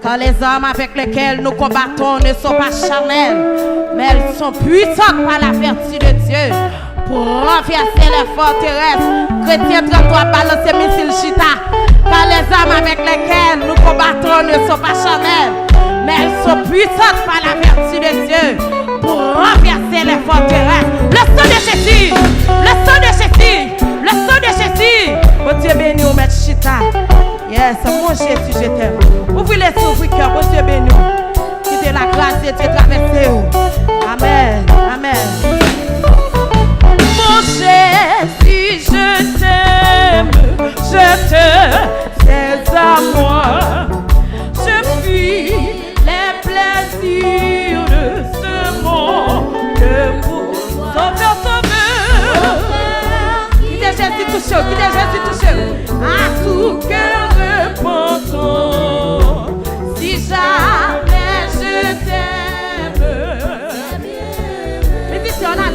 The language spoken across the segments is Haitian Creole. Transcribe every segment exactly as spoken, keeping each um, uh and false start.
Car les armes avec lesquelles nous combattons ne sont pas charnelles, mais elles sont puissantes par la vertu de Dieu pour renverser les forteresses. Chrétien tranntrwa, balance misil chita. Car les armes avec lesquelles nous combattons ne sont pas charnelles, mais elles sont puissantes par la vertu de Dieu pour renverser les forteresses. Le sang de Jésus, le sang de Jésus, le sang de Jésus. Bondye beni w, mèt chita. Yes, mon Jésus, je t'aime. Ouvri lespri, ouvri kè, Bondye beni w. Kite lagras de Dye travèse w. Amèn, amèn. Mon Jésus, je t'aime, je te sais à moi. Je fuis les plaisirs de ce monde pour Sauveur, Sauveur. Kite Jezi touche w, kite Jezi touche w. À tout cœur repentant, si jamais je t'aime. Mizisyen, on a.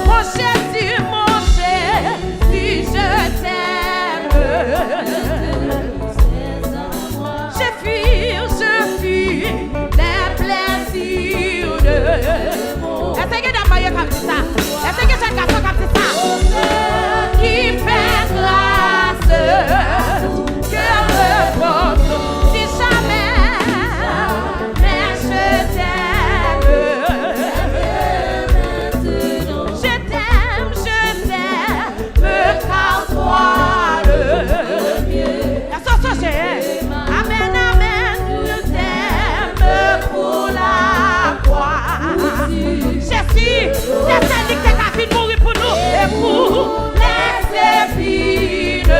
Mon Jésus, mon Jésus, je t'aime. Je fuis, je fuis les plaisirs de. Èske gen dam marye k ap di sa? Èske gen jèn gason k ap di sa? Qui fait grâce, que repentant, si jamais, mais je t'aime. Je t'aime, je t'aime. Me car toi le mieux. Èske w sonje? Amèn, amèn. Je t'aime pour la croix. Jezi, se sèl li ki te ka vin mouri pou nou. Et pour les épines,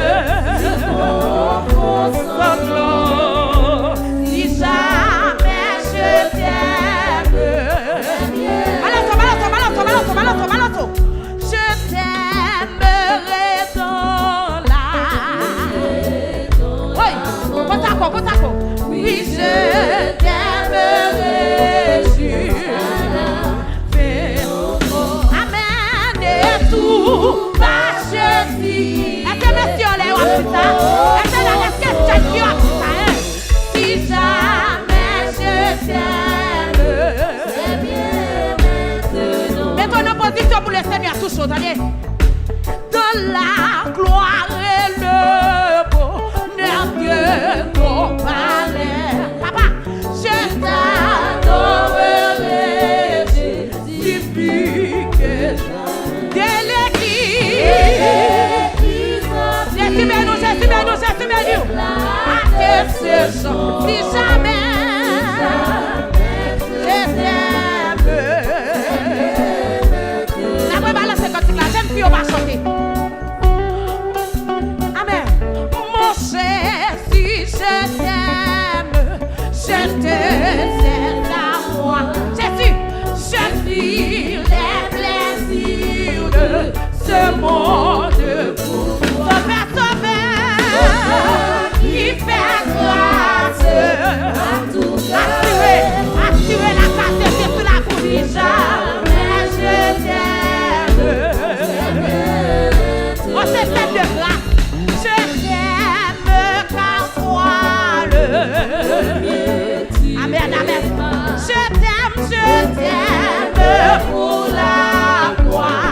sanglot, si jamais je t'aime. Balanse w, balanse w, balanse w, balanse w, balanse w, balanse w. Je t'aimerai dans la. Oui, konsa ankò, konsa ankò. Oui, je t'aimerai jusqu'à la fin. Amèn. Et tout va Jésus. Èske mesye yo lè yo ap di sa? Èske la, èske jèn fi yo ap di sa, hein? Si jamais je t'aime. Mete w nan pozisyon pou Lesenyè touche w, tande. Dans la gloire et le bonheur de ton palais. Papa, je t'adorerai, Jésus, plus que jamais. De l'église. Jezi beni w, Jezi beni w, Jezi beni w. À tes séjours, si jamais. Je t'aime. N ap rebalanse kantik la, jèn fi yo pa chante. Amèn. Mon Jésus, je t'aime, je te sais à moi. Jésus, je fuis les plaisirs de ce monde pour toi. Sauveur, Sauveur, qui fait grâce. Atire, atire la grâce de Dieu sur la vie. Si jamais je t'aime. Oh, c'est plein de grâce. Je t'aime car toi le. Amen, amen. Je t'aime, je t'aime pour la croix.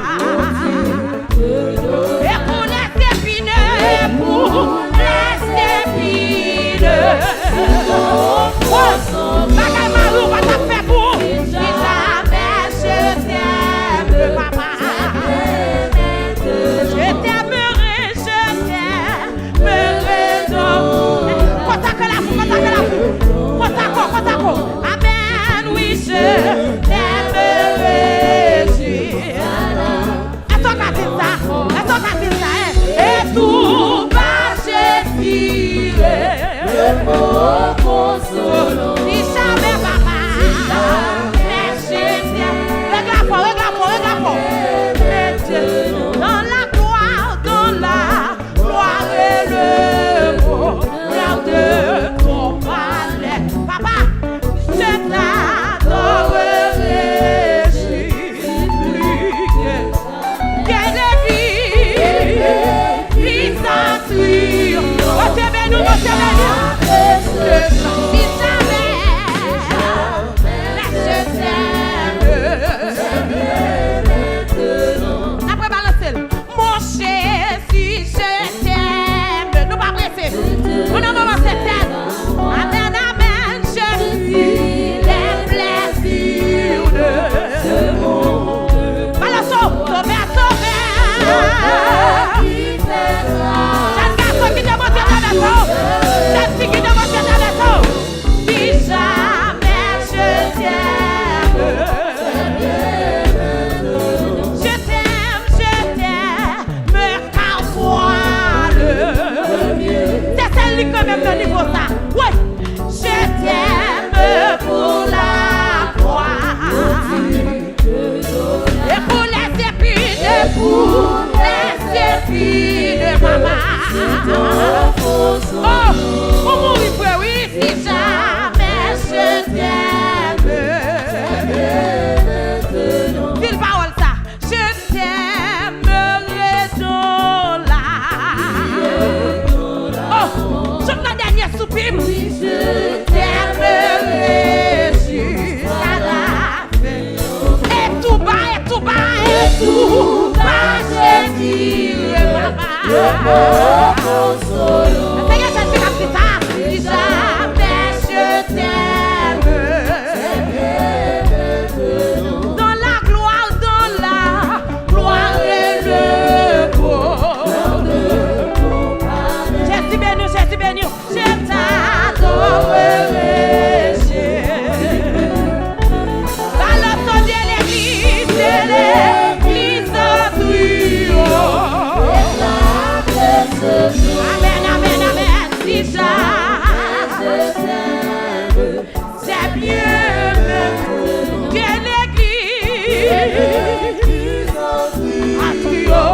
Et pour les épines, et pour les épines. Oh, bagay mari w pa t ap fè pou ou. Si jamais je t'aime, papa. Je t'aimerai, je t'aimerai donc. Konsa ke la pou, konsa ke la pou. Konsa ko, konsa ko. Amen, oui, je t'aimerai, Jésus. Èske w ka di l sa? Èske w ka di l sa, hein? Et tout va Jésus, le bon consolant. Si jamais, papa. Si jamais. Règle la fò, règle la fò, règle la fò. Dans la gloire, dans la gloire et le bonheur de ton palais. Papa, je Seyè Jezi k ap di sa. Si jamais je t'aime. Dans la gloire, dans la gloire et le bonheur. Jezi beni w, Jezi beni w. Je t'adorerai, Jésus. Ba lòt, Dieu, l'église, l'église, trio. Amen, amen, amen. Si jamais je t'aime, c'est bien même que l'église, un trio,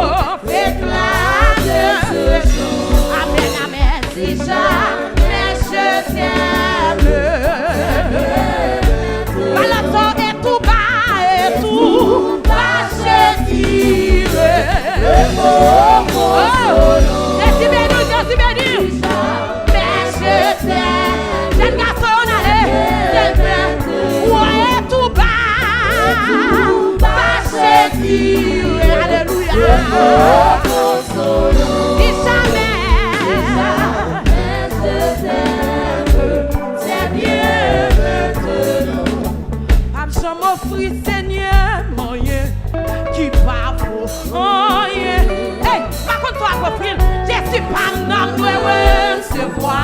éclate ce chant. Amen, amen. Si jamais je t'aime. Ba lòt, et tout bas, et tout bas, je dirai. Oh, Jezi beni w, Jezi beni w. Jamais je t'aime. Jèn gason yo, n ale. Silvouplè. Woye tou ba. Alelouya. Si jamais. Pa m janm ofri Senyè m anyen ki pa vo anyen. Hey, pa konn sa w ap ofri l. Jezi pa m nan dwe resevwa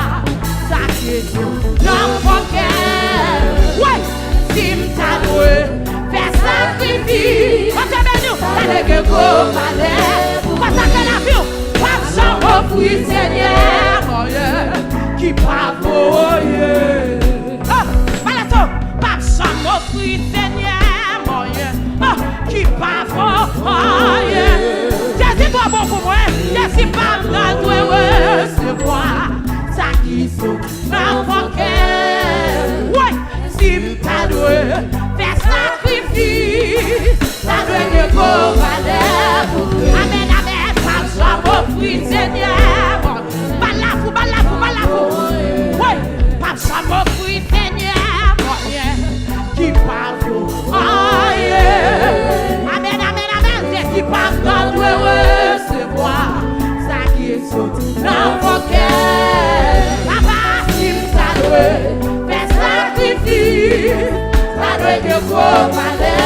sa ki sot nan fon kè. Wi, si m ta dwe fè sakrifis. Bondye beni w. Sa dwe gen gwo valè. Konsakre lavi w. Pa p janm ofri Senyè m anyen ki pa vo anyen. Oh, Palaso, p ap janm ofri Senyè m anyen, oh, ki pa vo anyen. Jezi twò bon pou mwen. Jezi pa m nan dwe resevwa sa ki sot nan fon kè. Wi, si m ta dwe fè sakrifis, sa dwe gen gwo valè pou Kris. Amen, amen. Pa p janm ofri Senyè m. Ba l lafou, ba l lafou, ba l lafou. Wi, pa p janm ofri Senyè m anyen ki pa vo anyen. Amen, amen, amen. Jezi pa m nan dwe resevwa sa ki sot nan fon kè. Papa, si m ta dwe fè sakrifis, sa dwe gen gwo valè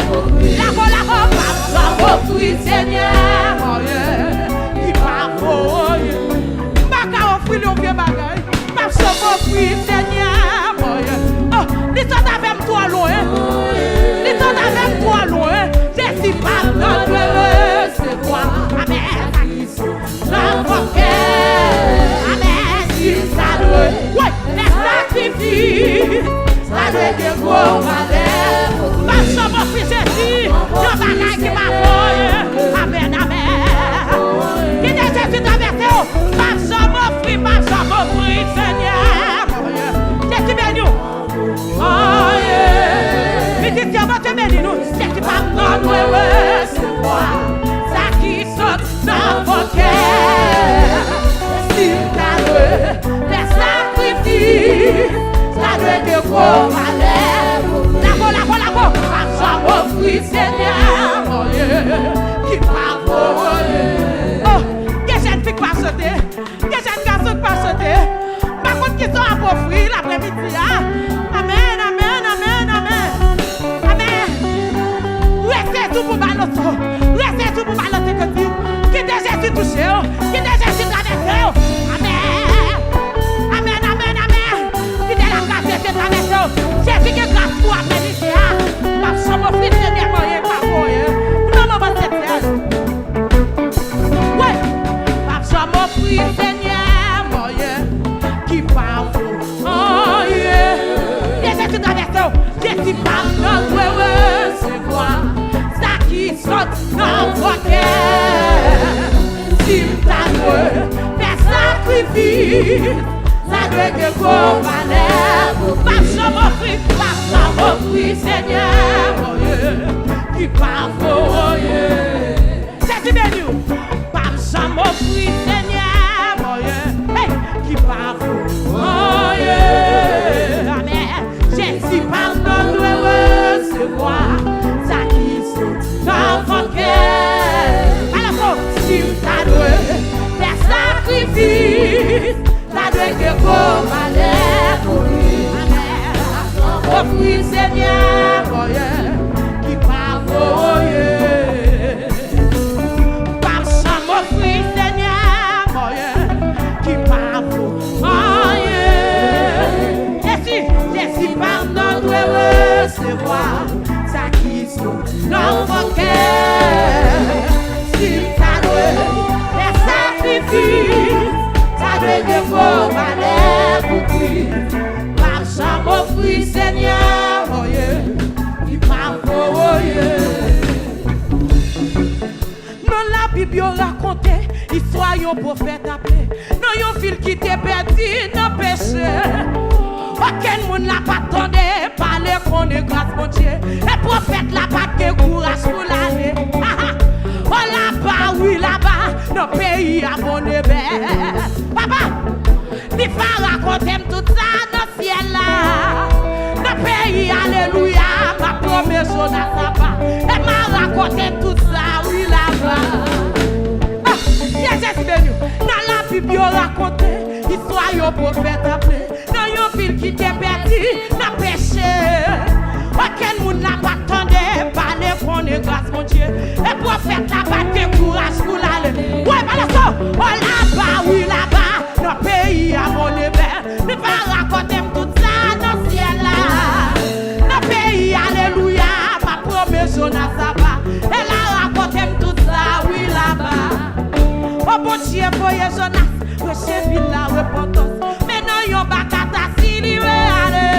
pou Kris. Lafò, lafò, pa p janm ofri Senyè m anyen ki pa vo anyen. M pa ka ofri l yon vye bagay. M p ap janm ofri Senyè m anyen. Oh, li sot avè m twò lwen. Li sot avè m twò lwen. Jezi pa m nan dwe resevwa. Amen. Nan fon kè. Amen. Si sa dwe. Wi, fè sakrifis. Sa dwe gen gwo valè. M p ap janm ofri Jezi yon bagay ki pa vo anyen. Amen, amen. Kite Jezi travèse w. M p ap janm ofri, m p ap janm ofri Senyè. Jezi beni w. Anyen. Mizisyen, Bondye beni nou. Jezi pa m nan dwe resevwa sa ki sot nan fon kè. Si m ta dwe fè sakrifis, sa dwe gen gwo valè. Lafò, lafò, lafò. Pa p janm ofri Senyè m anyen ki pa vo anyen. Oh, gen jèn fi k pa chante. Gen jèn gason k pa chante. M pa konn kisa w ap ofri l aprèmidi a. Amèn, amèn, amèn, amèn. Amèn. Rete tou pou baloto. Rete tou pou baloto ke di. Kite Jezi touche w. Kite Jezi travèse w. Amèn. Amèn, amèn, amèn. Kite lagras Jezi travèse w. Jezi gen gras pou aprèmidi a. M p ap janm ofri Senyè m anyen k pa vo anyen. Pou nan moman sèt sèl. Wi, m p ap janm ofri Senyè m anyen ki pa vo anyen. Kite Jezi travèse w. Jezi pa m nan dwe resevwa sa ki sot nan fon kè. Si m ta dwe fè sakrifis, sa dwe gen gwo valè pou m p ap janm ofri, p ap janm ofri Senyè m anyen ki pa vo anyen. Jezi beni w. Pa m janm ofri Senyè m anyen, hey, ki pa vo anyen. Amèn. Jezi pa m nan dwe resevwa sa ki sot nan fon kè. Alò, si m ta dwe fè Wi, Senyè, mwen ki pa voye. P ap janm ofri, Senyè, mwen ki pa vo anyen. Jezi, Jezi, pa m nan dwe resevwa sa ki sou nan fò kè. Si m ta dwe fè sakrifis, ta dwe gen gwo valè pou Kris. M p ap janm ofri, Senyè, mwen ki pa voye. Nan Labib, yo rakonte istwa yon pwofèt aple nan yon vil ki te pèdi nan peche. Okenn moun la pa t tande pale konnen gras Bondye. E pwofèt la pa t gen kouraj pou l ale. Aha! O laba, wi laba, nan peyi a bon e bèl. Papa, li va rakonte m tout sa nan syèl la. Nan peyi, alelouya, m ap nonmen Jonas apa. E m a rakonte tout sa, wi, laba. Ah, Jezi beni w. Nan Labib, yo rakonte istwa yon pwofèt aple nan yon vil ki te pèdi nan peche. Okenn moun la pa t tande pale konnen gras Bondye. E pwofèt la pa t gen kouraj pou l ale. Woy, pale sa! O laba, wi, laba, nan peyi a bon e bèl. Li va rakonte m tout sa nan syèl la. Nan peyi, alelouya, m ap nonmen Jonas apa. E l a rakonte m tout sa, wi, laba. O Bondye voye Jonas preche vil la repantans. Men nan yon bakata si li vle ale.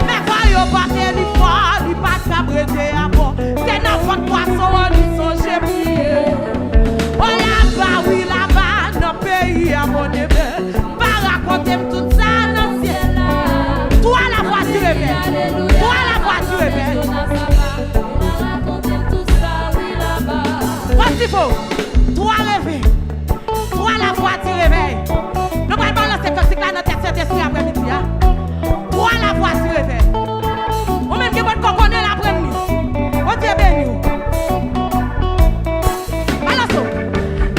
Men fò yo pote li fò, li pa t kab rete abò. Se nan vant pwason an li sonje priye. O laba, wi, laba, nan peyi a bon e bèl. Va rakonte m tout sa nan syèl la. Twa lavwa di revèy. Twa lavwa di revèy. Pòs ti fo. Twa revèy. Twa lavwa di revèy. Nou pral balanse kantik la nan tèt Sentespri aprèmidi a. Twa lavwa di revèy. Ou menm ki pot kòkone l aprann li. Bondye beni w. Balanse w.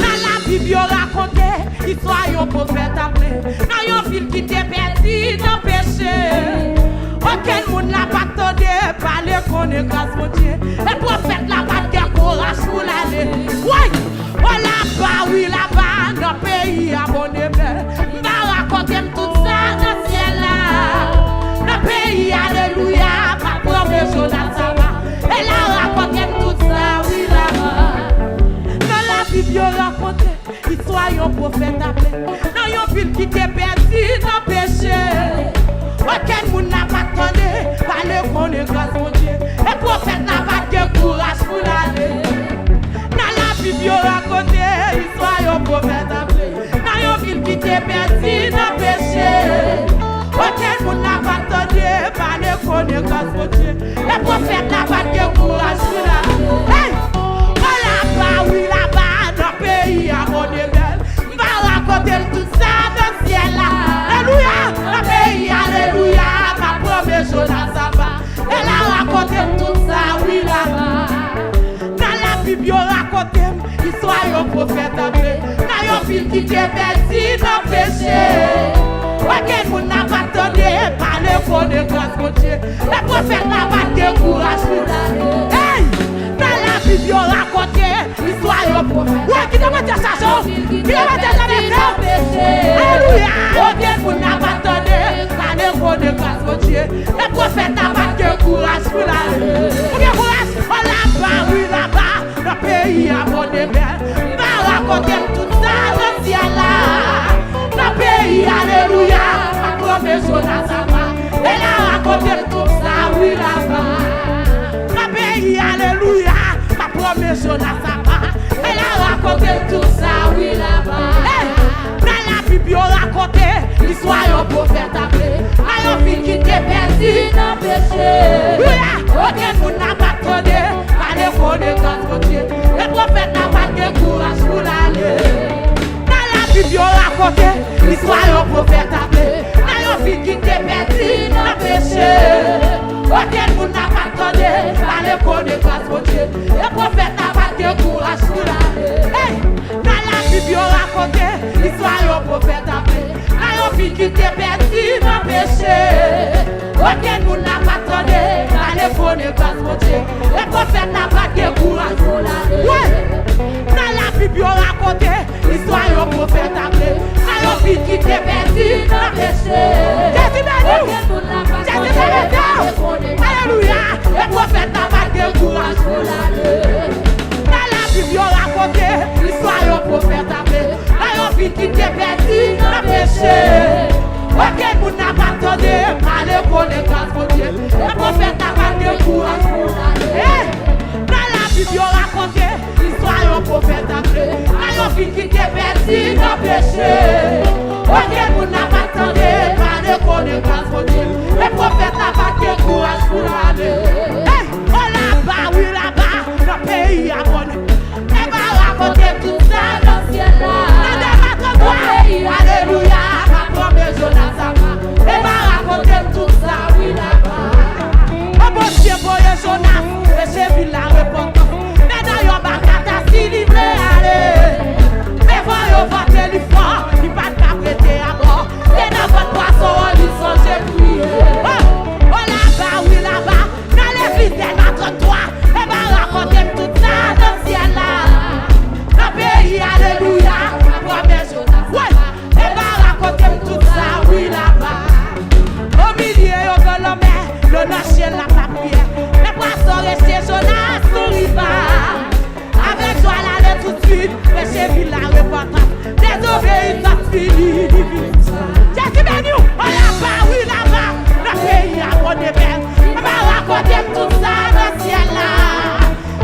Nan Labib, yo rakonte istwa yon pwofèt aple nan yon vil ki te pèdi nan peche. Okenn moun la pa t tande pale konnen gras Bondye. E pwofèt la pa t gen kouraj pou l ale. Woy! O laba, wi, laba, nan peyi a bon e bèl. M va rakonte m tout sa nan syèl la. Nan peyi, alelouya, m ap nonmen Jonas apa. E l a rakonte m tout sa, wi, laba. Nan Labib, yo rakonte istwa yon pwofèt aple nan yon vil ki te pèdi nan peche. Okenn moun la pa t tande pale konnen gras Bondye. E pwofèt la pa t gen kouraj pou l ale. Nan Labib, yo rakonte istwa yon pwofèt aple nan yon vil ki te pèdi nan peche. Okenn moun la pa t tande pale konnen gras Bondye. E pwofèt la pa t gen kouraj pou l ale. Hey! O laba, wi, laba, nan peyi a bon e bèl. M va rakonte l tout sa nan syèl la. Alelouya! Nan peyi, alelouya, m ap nonmen Jonas apa. E l a rakonte m tout sa, wi, laba. Nan Labib, yo rakonte m istwa yon pwofèt aple nan yon vil ki te pèdi nan peche. Okenn moun la pa t tande pale konnen gras Bondye. E pwofèt la pa t gen kouraj pou l ale. Hey! Nan Labib, yo rakonte istwa yon pwofèt. Woy, kite Bondye chache w. Kite Bondye travèse w. Alelouya! Okenn moun la pa t tande pale konnen gras Bondye. E pwofèt la pa t gen kouraj pou l ale. Ou gen kouraj? O laba, wi, laba, nan peyi a bon e bèl. M va rakonte m tout sa nan syèl la. Nan peyi, alelouya, m ap nonmen Jonas apa. E l a rakonte m tout sa, wi, laba. Nan peyi, alelouya, m ap nonmen Jonas apa. E l a rakonte m tout sa, wi, laba. Hey! Nan Labib, yo rakonte istwa yon pwofèt aple nan yon vil ki te pèdi nan peche. Alelouya! Okenn moun la pa t tande pale konnen gras Bondye. E pwofèt la pa t gen kouraj pou l ale. Nan Labib, yo rakonte istwa yon pwofèt aple nan yon vil ki te pèdi nan peche. Okenn moun la pa t tande pale konnen gras Bondye. E pwofèt la pa t gen kouraj pou l ale. Hey! Nan Labib, yo rakonte istwa yon pwofèt aple nan yon vil ki te pèdi nan peche. Okenn moun la pa Konnen gras Bondye. E pwofèt la pa t gen kouraj pou l ale. Wi! Nan Labib yo rakonte istwa yon pwofèt ap le. Nan yon vil ki te pèdi nan peche. Jezi beni w! Jezi beni w! Alelouya! E pwofèt la pa t gen kouraj pou l ale. Nan Labib yo rakonte istwa yon pwofèt ap le. Nan yon vil ki te pèdi nan peche. Okenn moun la pa t tande pale konnen gras Bondye. E pwofèt la pa t gen kouraj pou l ale. Hey! Nan Labib yo rakonte istwa yon pwofèt ap le. Nan yon vil ki te pèdi nan peche. Okenn moun la pa t tande pale konnen gras Bondye. E pwofèt la pa t gen kouraj pou l ale. Hey! O laba, wi laba, nan peyi a konnen. E pa rakonte m tout sa nan syèl la. Nan Dema trannntwa. Alelouya, m ap ranmen Jonas apa. E pa rakonte m tout sa, wi laba. O Bondye voye Jonas, peche vil la repantans. Men nan yon bakata si li vle ale. Men van yo vante li fò, li pa t kab rete abò. Se nan vant pwason an li sonje kriye. O, o laba, wi laba. Nan legliz Dèlma trannntwa, e pa rakonte m tout sa nan syèl la. Nan peyi alelouya, pwomès Jonas apa. E pa rakonte m tout sa, wi laba. O milye yon gran lanmè, dlo nan syèl la pa priyè. Men pwason rejte Jonas sou rivaj. Avèk jwa l ale toutswit, preche vil la repantans. Dezobeyisans fini, li vin. Jezi beni w, o laba, wi laba, nan peyi a konnen bèl. E pa rakonte m tout sa nan syèl la.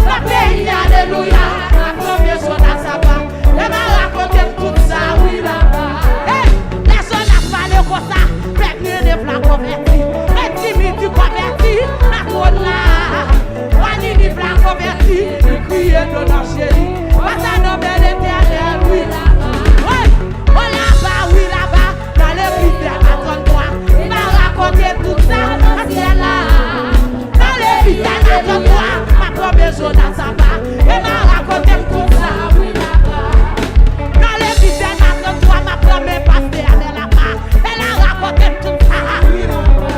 Nan peyi alelouya, rakonte Jonas apa. E pa rakonte m tout sa, wi laba. Hey, lè Jonas pale konsa, pèp Niniv la konvèti. Men Dimitri konvèti nan twòn la. Wa Niniv la konvèti, li kriye dlo nan je li. Pase nan men Letènèl, wi. Wi, o laba, wi laba, nan legliz Dèlma trannntwa. M a rakonte tout sa nan syèl la. Nan legliz Dèlma trannntwa, m a pwomèt Jonas apa. E m a rakonte m tout sa, wi laba. Nan legliz Dèlma trannntwa, m a pwomèt pastè Amèl apa. E l a rakonte m tout sa, wi laba.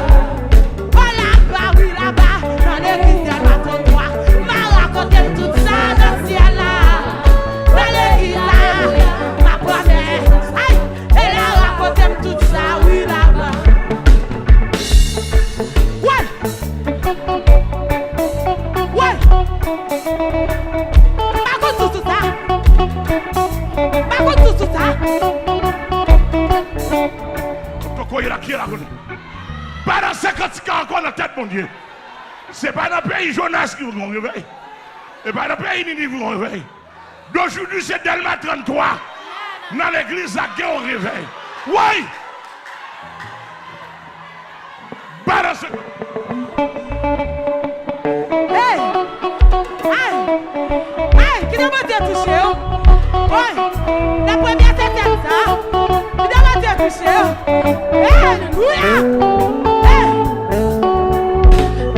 O laba, wi laba, nan legliz Dèlma trannntwa. M a rakonte m tout sa nan syèl la. Nan legliz la, m a pwomèt. Ay, e l a rakonte m tout sa, wi laba. Woy! Woy! M pa konn sou tout sa. M pa konn sou tout sa. Toko ye la, ki ye la konnen. Pa nan senkant ka ankò nan tèt Bondye. Se pa nan peyi Jonas ki gen yon revèy. E pa nan peyi Niniv gen yon revèy. Dojodi se Dèlma trannntwa. Nan legliz la gen yon revèy. Woy! Balanse. Hey! Ay! Ay! Kite Bondye touche yo. Woy! Nan premye sentèn sa, kite Bondye touche yo. Alelouya! Hey!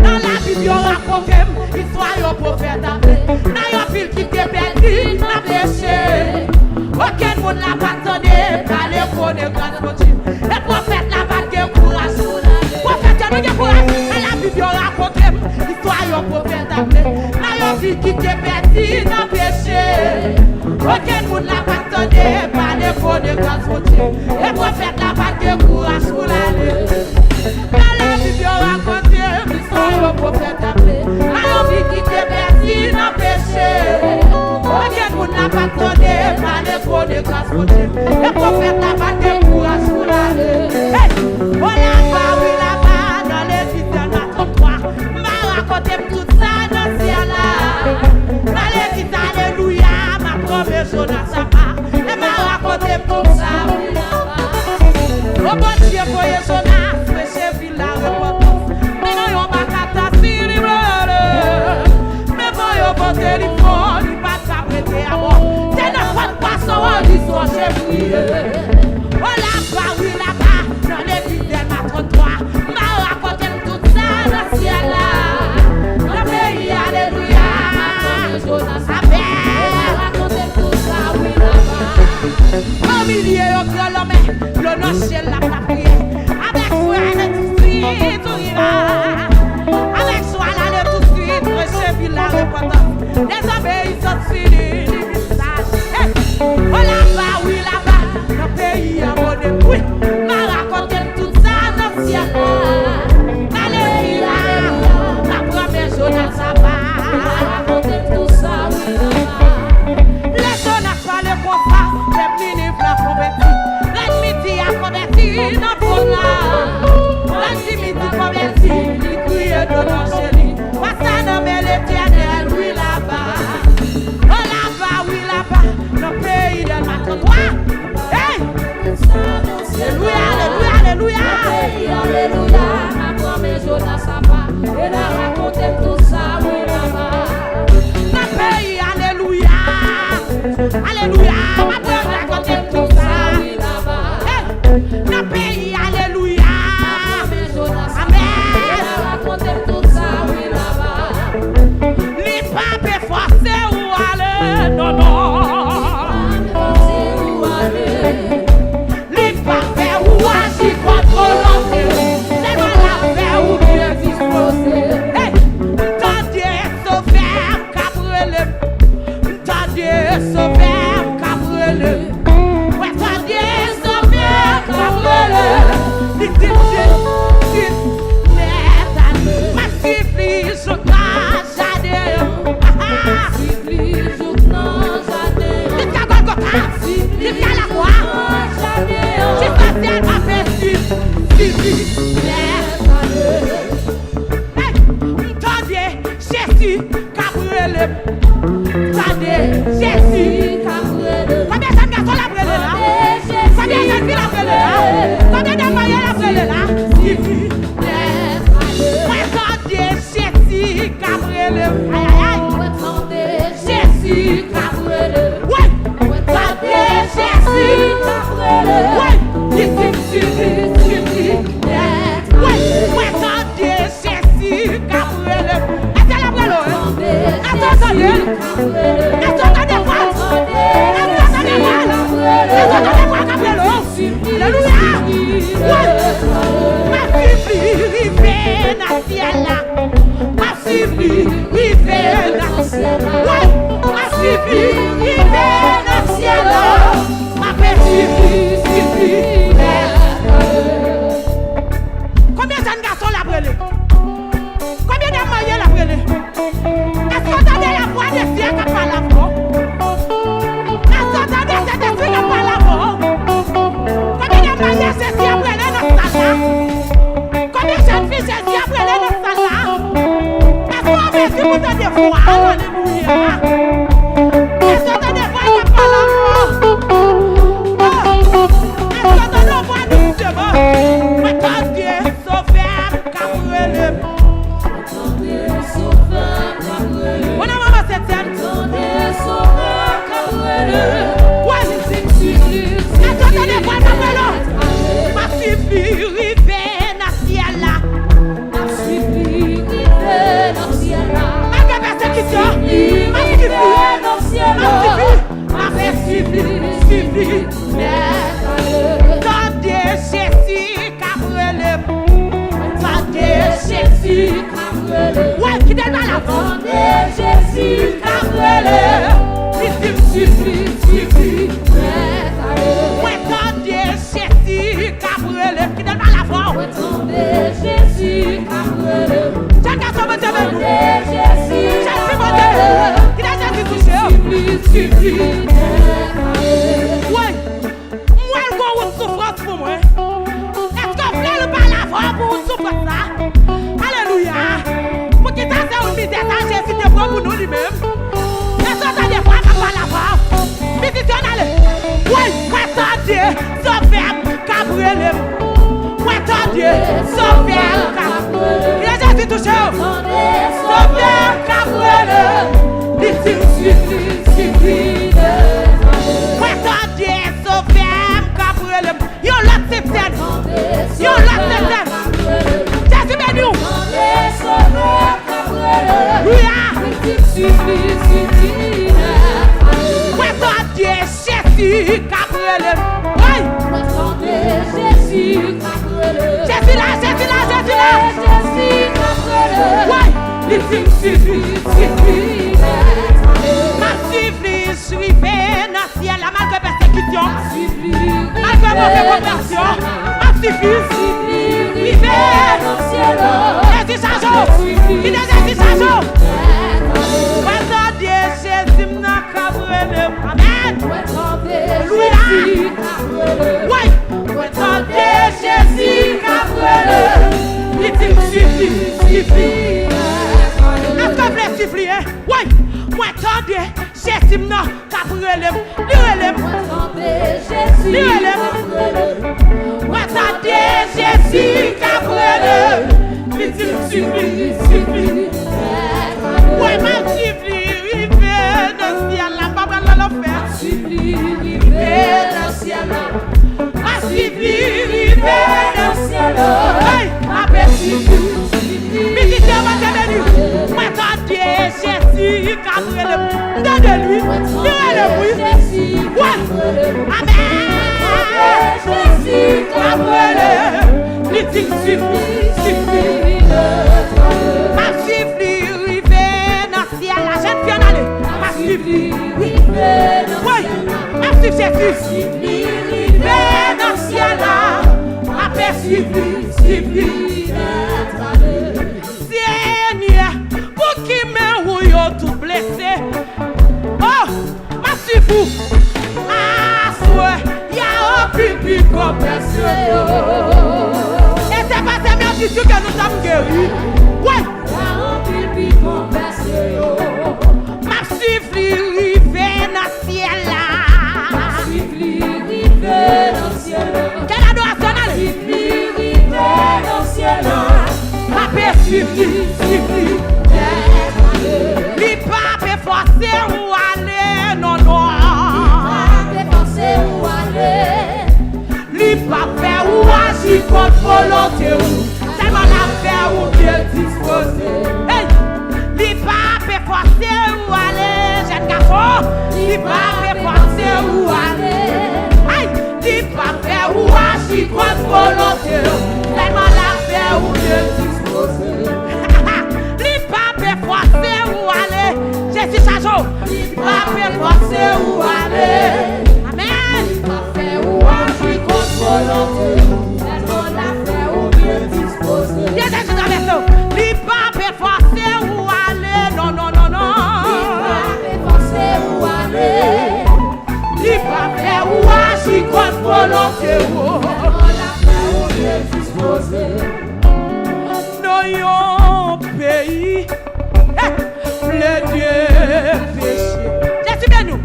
Nan Labib yo rakonte m istwa yon pwofèt ap le. Nan yon vil ki te pèdi nan peche. Okenn moun la pa t tande pale konnen gras Bondye. E pwofèt la pa t gen kouraj pou l ale. Pwofèt yo, nou gen kouraj. Nan Labib yo rakonte m istwa yon pwofèt ap le. Nan yon vil ki te pèdi nan peche. Okenn moun la pa t tande pale konnen gras Bondye. E pwofèt la pa t gen kouraj pou l ale. Nan Labib yo rakonte m istwa yon pwofèt ap le. Nan yon vil ki te pèdi nan peche. Okenn moun la pa t tande pale konnen gras Bondye. E pwofèt la pa t gen kouraj pou l ale. Hey! O laba, wi laba, nan legliz Dèlma trannntwa. M a rakonte m tout sa nan syèl la. Nan legliz alelouya, m a pwomèt Jonas apa. E m a rakonte m tout sa, wi laba. O Bondye voye Jonas preche vil la repantans. Men nan yon bakata si li vle. Men van yo vante li fò, li pa t ka prete abò. Se nan fant pwason an li sonje kriye. O laba, wi laba, nan legliz Dèlma trannntwa. M a rakonte m tout sa nan syèl la. Nan peyi alelouya. Amèn. Rakonte m tout sa, wi laba. O milye yon gran lanmè, dlo nan syèl la pa priyè. Avèk frè nan distri Touriba. Avèk jwa l ale Jonas apa, e la rakonte m tou sa, wi, laba. Nan peyi, alelouya. Alelouya. M ap rakonte m tou sa. Hey, nan peyi, alelouya. Amèn. Li pa pe fòse ou ale, non, non. Li pa fè ou aji kont volonte li. Sèlman l ap fè ou byen dispoze. Hey! M tande Sovè m k ap rele m. M tande Sovè m k ap rele m. Mwen tande Sovè m k ap rele m. Li di m, di m, di m, lèzami, m ap swiv li jouk nan jaden an. Swiv li jouk nan jaden an. Jiska Gòlgota, jiska lakwa, jiska syèl, m ap swiv, swiv li. Hey, m tande Jezi k ap rele m. Tande Jezi k ap rele m. Konbyen jèn gason l ap rele la? Konbyen jèn fi l ap rele la? Konbyen dam marye l ap rele la? Swiv li. Mwen tande Jezi k ap rele m. Ayayay. Mwen tande Jezi k ap rele m. Wi. Mwen tande Jezi k ap rele m. Wi. Li di m swiv li, swiv li. Wi. Mwen tande Jezi k ap rele m. Èske l ap rele w? Èske w tande l? Èske w tande vwa l? Èske w tande vwa l? Èske w tande vwa l k ap rele w? Alelouya! Wi! M ap swiv li rive nan syèl la. M ap swiv li rive nan syèl la. Wi! M ap swiv li rive nan syèl la. M ap swiv li, swiv li. Konbyen jèn gason l ap rele? Konbyen dam marye l ap rele? Èske w tande lavwa de Dye k ap pale avè w? Èske w tande Sentespri k ap pale avè w? Konbyen dam marye Jezi ap rele nan sal la? Konbyen jèn fi Jezi ap rele nan sal la? Èske w an mezi pou tande vwa l? Alelouya! Èske w tande vwa l k ap pale avè w? Oh! Èske w tande yon vwa douseman? Mwen tande Sovè m k ap rele m. Tande Sovè m k ap rele m. Mwen nan manman Sentsèn. Tande Sovè m k ap rele m. Wi. Li di m swiv li, swiv li. Èske w tande vwa l k ap rele w? M ap swiv li rive nan syèl la. M ap swiv li rive nan syèl la. Malgre pèsekisyon, m ap swiv li. M ap swiv li. M ap swiv li, swiv li. Tande Jezi k ap rele m. Tande Jezi k ap rele m. Wi, kite l pale avè w. Tande Jezi k ap rele m. Li di m swiv li, swiv li. Mwen tande Jezi k ap rele m. Kite l pale avè w. Mwen tande Jezi k ap rele m. Jèn gason, Bondye beni w. Jezi, Bondye beni w. Kite Jezi touche w. Swiv li, swiv li. Wi. M wè l gon wout soufrans pou mwen. Èske w vle l pale avè w pou wout soufrans la? Alelouya! Poukisa se wout mizè sa Jezi te pran pou nou li menm? Èske w tande vwa m ap pale avè w? Mizisyen, ale! Woy! Mwen tande Sovè m k ap rele m. Mwen tande Sovè m k ap rele m. Kite Jezi touche w. Sovè m k ap rele m. Li di m swiv li, swiv li. Mwen tande Sovè m k ap rele m. Yon lòt Sentsèn. Yon lòt Sentsèn. Jezi beni w. Wi a. Mwen tande Jezi k ap rele m. Woy. Jezi la, Jezi la, Jezi la. Woy. Li di m swiv li, swiv li. M ap swiv li, swiv li nan syèl la, malgre pèsekisyon, malgre move konpansyon, m ap swiv li. Rive. Jezi chaje w. Kite Jezi chaje w. Mwen tande Jezi m nan k ap rele m. Amèn. Alelouya. Woy. Mwen tande Jezi k ap rele m. Li di m swiv li, swiv li. Èske w vle swiv li, en? Woy. Mwen tande Jezi m nan k ap rele m. Li rele m. Li rele m. Mwen tande Jezi k ap rele m. Li di Swiv li, swiv li. Wè, m ap swiv li rive nan syèl la. M pa pral nan lanfè. M ap swiv li rive nan syèl la. M ap swiv li rive nan syèl la. Hey, m ap swiv li, swiv li. Mizisyen, Bondye beni. Mwen tande Jezi k ap rele m. Tande li. Li rele m, wi. Wè. Amèn. Jezi k ap rele m. Li di m swiv li, swiv li. M ap swiv li rive nan syèl la. Jèn fi, ann ale. M ap swiv li. Wi. M ap swiv Jezi. M ap swiv li rive nan syèl la. M ap swiv li, swiv li. Senyè, pou ki men ou yo tout blese? Oh, m ap swiv ou. Aswè, y a anpil pi konpèse yo. E se pa se mèsi Dye ke nou tanm geri. Wi. Y a anpil pi konpèse yo. M ap swiv li rive nan syèl la. M ap swiv li rive nan syèl la. Kèl adorasyon n ale? Swiv li rive nan syèl la. M ap swiv li, swiv li. Li p ap fòse ou ale, non, non. Li p ap fòse ou ale. Li p ap fè ou aji kont volonte ou. Sèlman l ap fè ou byen dispoze. Hey! Li p ap fòse ou ale, jèn gason. Li p ap fòse ou ale. Ay! Li p ap fè ou aji kont volonte ou. Sèlman l ap fè ou byen dispoze. Li p ap fòse ou ale. Jezi chaje w. Li p ap fòse ou ale. Amèn. Fè ou aji kont volonte ou. Sèlman l ap fè ou byen dispoze. Kite Jezi travèse w. Li p ap fòse ou ale. Non, non, non, non. Li p ap fòse ou ale. Li p ap fè ou aji kont volonte ou. Sèlman l ap fè ou byen dispoze. Nan yon peyi, eh, ple de peche. Jezi beni w.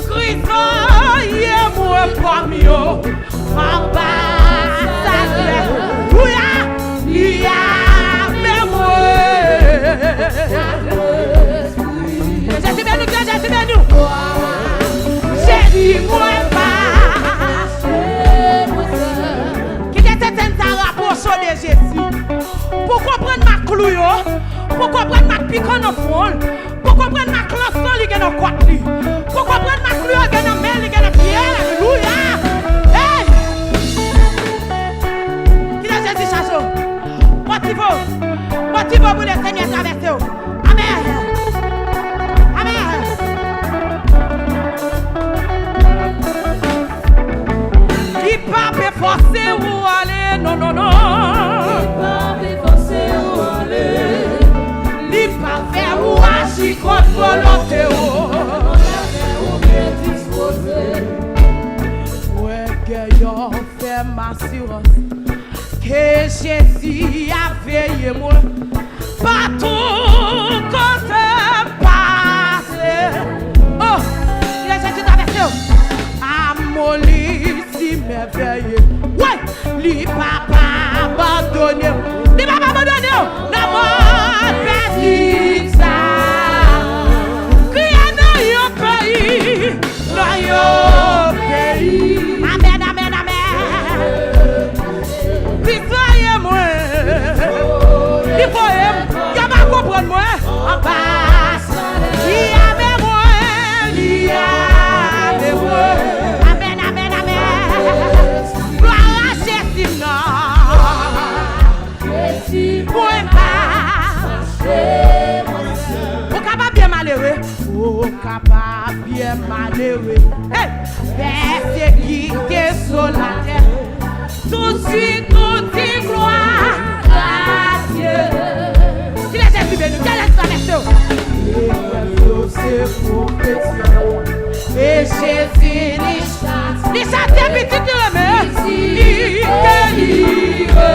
Kris voye mwen pami yo. Anbasadè. Alelouya. Li ame mwen. Jezi beni w, Jezi beni w. Jezi mwen pa. Kite sentèn sa rapwoche w de Jezi. Pou konprann mak klou yo, pou konprann mak pikan nan fwon l, pou konprann mak lansan li gen nan kwat li, pou konprann mak klou yo gen nan men l, li gen nan pye l. Alelouya! Hey! Kite Jezi chaje w. Pran ti vo. Pran ti vo pou Lesenyè travèse w. Amèn. Amèn. Li p ap fòse ou ale, non, non, non. Li p ap fòse ou ale. Li p ap fè ou aji kont volonte ou. L ap fè ou byen dispoze. Mwen gen yon fèm asirans ke Jezi ap veye mwen. Patou kote m pase. Oh, kite Jezi travèse w. Amoli si mèvèye. Wi, li p ap abandone w. Li p ap abandone w. Nan mòn pèdi sa. Kriye nan yon peyi. Nan yon peyi. Amèn, amèn, amèn. Li voye mwen. Li voye m. Yo pa konprann mwen. Anba. Li ame mwen. Li ame mwen. Amèn, amèn, amèn. Glwa a Jezi m nan. Mwen pa. Ou kapab byen malere. Ou kapab byen malere. Hey! Pèsekite sou latè. Touswit nou di glwa a Dye. Kile Jezi beni? Kile Jezi travèse w? Leprè yo se pwofet yo. E Jezi li Li chase pitit li renmen. Li delivre.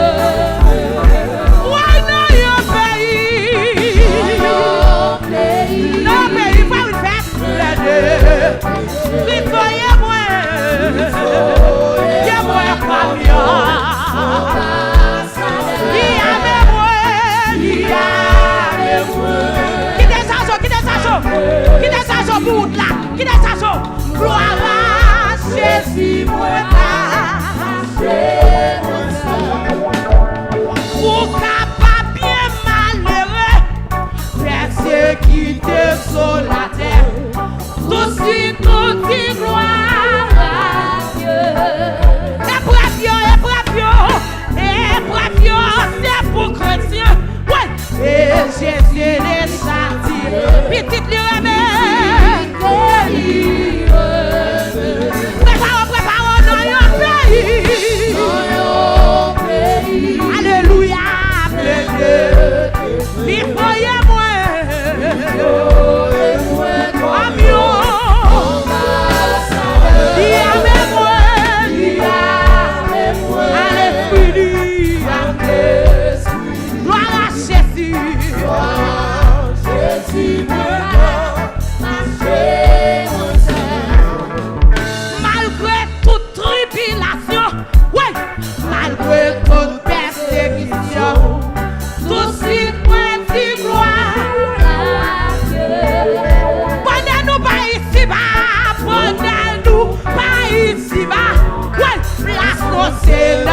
Mwen nan yon peyi. Nan yon peyi, fwa wi fèt. Li voye mwen. Ye mwen kòm yon. Li ame mwen, li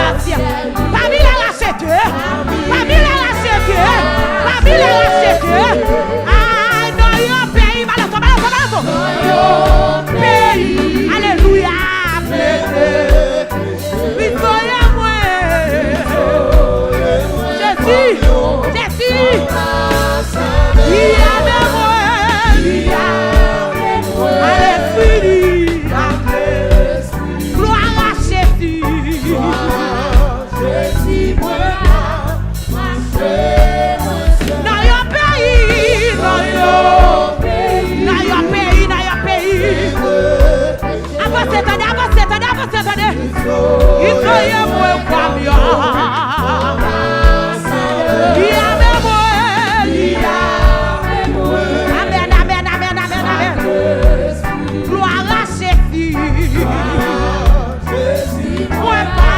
Pami lè racheté, pami lè racheté, pami lè racheté. Ay, nan yon peyi, balato, balato, balato. Peyi, alelouya. Li voye mwen. Jezi, Jezi. Li avè mwen, li avè mwen. Alèkri li, alèkri. Glwa a Jezi. Nan yon peyi, nan yon peyi, nan yon peyi, nan yon peyi. Avanse, tande, avanse, tande, avanse, tande. Li voye mwen kòm yon. Li avè mwen, li avè mwen. Amèn, amèn, amèn, amèn, amèn. Glwa a Jezi. Mwen pa.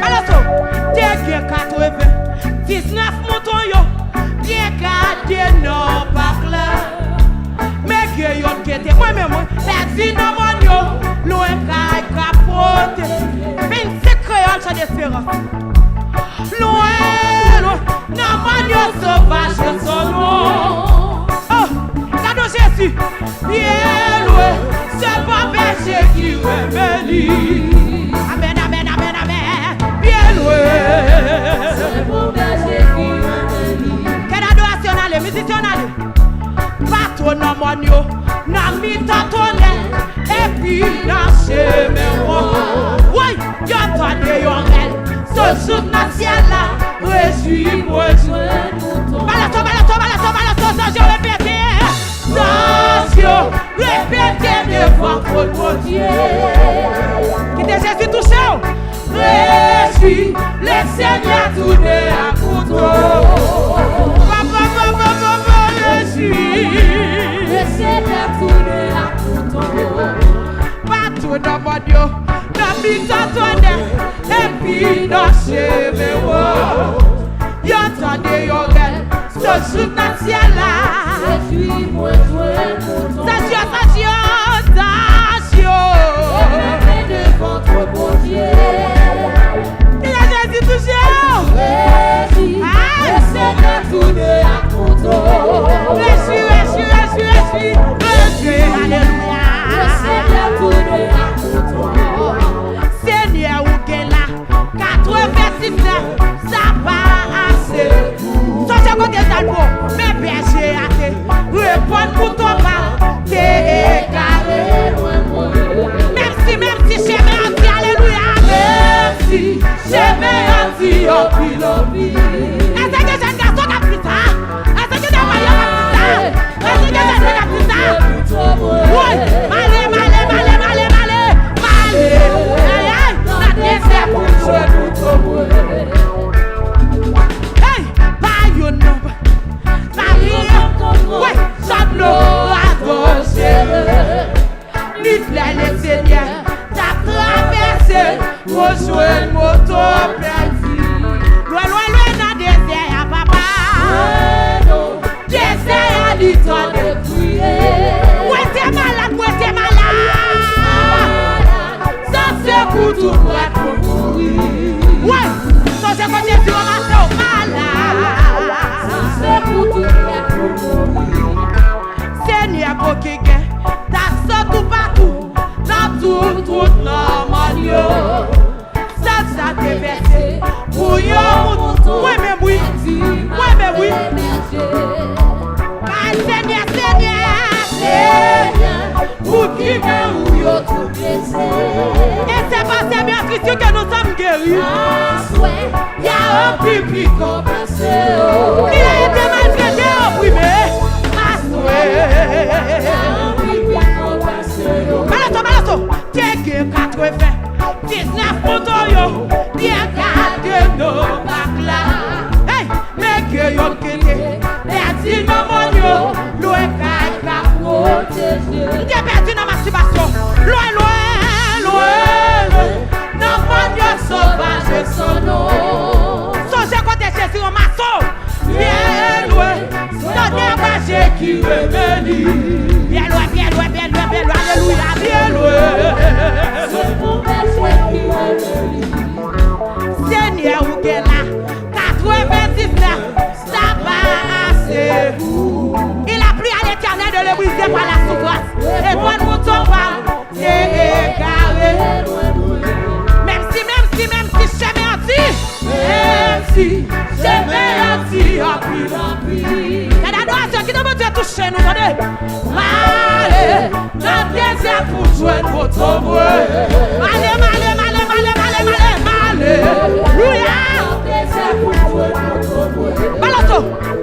Balato, te gen katreven diznèf mouton yo byen gade nan pak la. Men gen yonn ki te mwen menm, mwen pèdi nan mòn yo, lwen kay ka pote. Vennsenk kreyòl Chan Desperans. Lwen, lwen, nan mòn yo sovaj yo son non. Oh, gade Jezi, byen lwen, se bon bèje ki renmen li. Amèn, amèn, amèn, amèn. Byen lwen. Se bon bèje ki renmen li. Kèl adorasyon n ale, mizisyen n ale. Pa twò nan mòn yo, nan mitan tonèl, epi nan chemen wòch. Woy! Yo tande yon rèl, sot jouk nan syèl la, rejwi mwen jwenn mouton. Balato, balato, balato, balato, zanj yo repete. Zanj yo repete devan twòn Bondye. Kite Jezi touche w. Rejwi, le Senyè tounen ak mouton. Papa, papa, papa, rejwi. Le Senyè tounen ak mouton. Patou nan mòn yo, nan mitan tonèl, epi nan chemen wòch. Yo tande yon rèl, sot jouk nan syèl la. Rejwi mwen jwenn mouton. Zanj yo, zanj yo, zanj yo. Leve devan twòn Bondye. Kite Jezi touche w. Rejwi, ah! Le Senyè tounen ak mouton. Rejwi, rejwi, rejwi, rejwi. Rejwi, alelouya. Le Senyè tounen ak mouton. Senyè ou gen la. Katrevendiznèf, sa pa ase. Sonje kote Zalpo, men bèje a te reponn mouton pa te egare. Menm si, menm si chemen an di, alelouya, menm si chemen an di anpil, anpil. Èske gen jèn gason k ap di sa? Èske gen dam yo k ap di sa? Èske gen jèn fi k ap di sa? Woy! M ale, m ale, m ale, m ale, m ale, m ale. Ay, ay, nan dezè pou m jwenn mouton mwen. Hey, pa youn non. Pa bliye. Woy, sòt nou adore. Ni flè Lesenyè t ap travèse, pou jwenn mouton pèdi. Lwen, lwen, lwen nan dezè a, papa. Dezè a, li tande kriye. Mwen te malad, mwen te malad. San sekou tou prèt pou mouri. Wi, sonje kote Jezi ranmase w malad. San sekou tou prèt pou mouri. Senyè, bon ki gen ta sot toupatou, nan tout wout nan mòn yo. Sòt sa te vèse pou yon mouton. Mwen menm wi, mwen menm wi. Ay, Senyè, Senyè, Senyè, pou ki men ou yo tou blese. Et c'est par ses meurtrissures que nous sommes guéris. Aswè, y a un pipi konpase. Il a été maltraité, opprimé. Aswè. Balato, balato. Te gen katrevendiznèf mouton yo byen gade nan pak la. Hey, men gen yonn ki te pèdi nan mòn yo, lwen kay ka pwoteje. Li te pèdi nan mastibasyon. Lwen, lwen, lwen, lwen. Nan mòn yo sovaj e san non. Sonje kote Jezi ranmase w. Chemen an di anpil, anpil. Gade adorasyon, kite Bondye touche nou, tande. M ale nan dezè pou jwenn poto mwen. M ale, m ale, m ale, m ale, m ale, m ale, m ale. Alelouya. Baloto,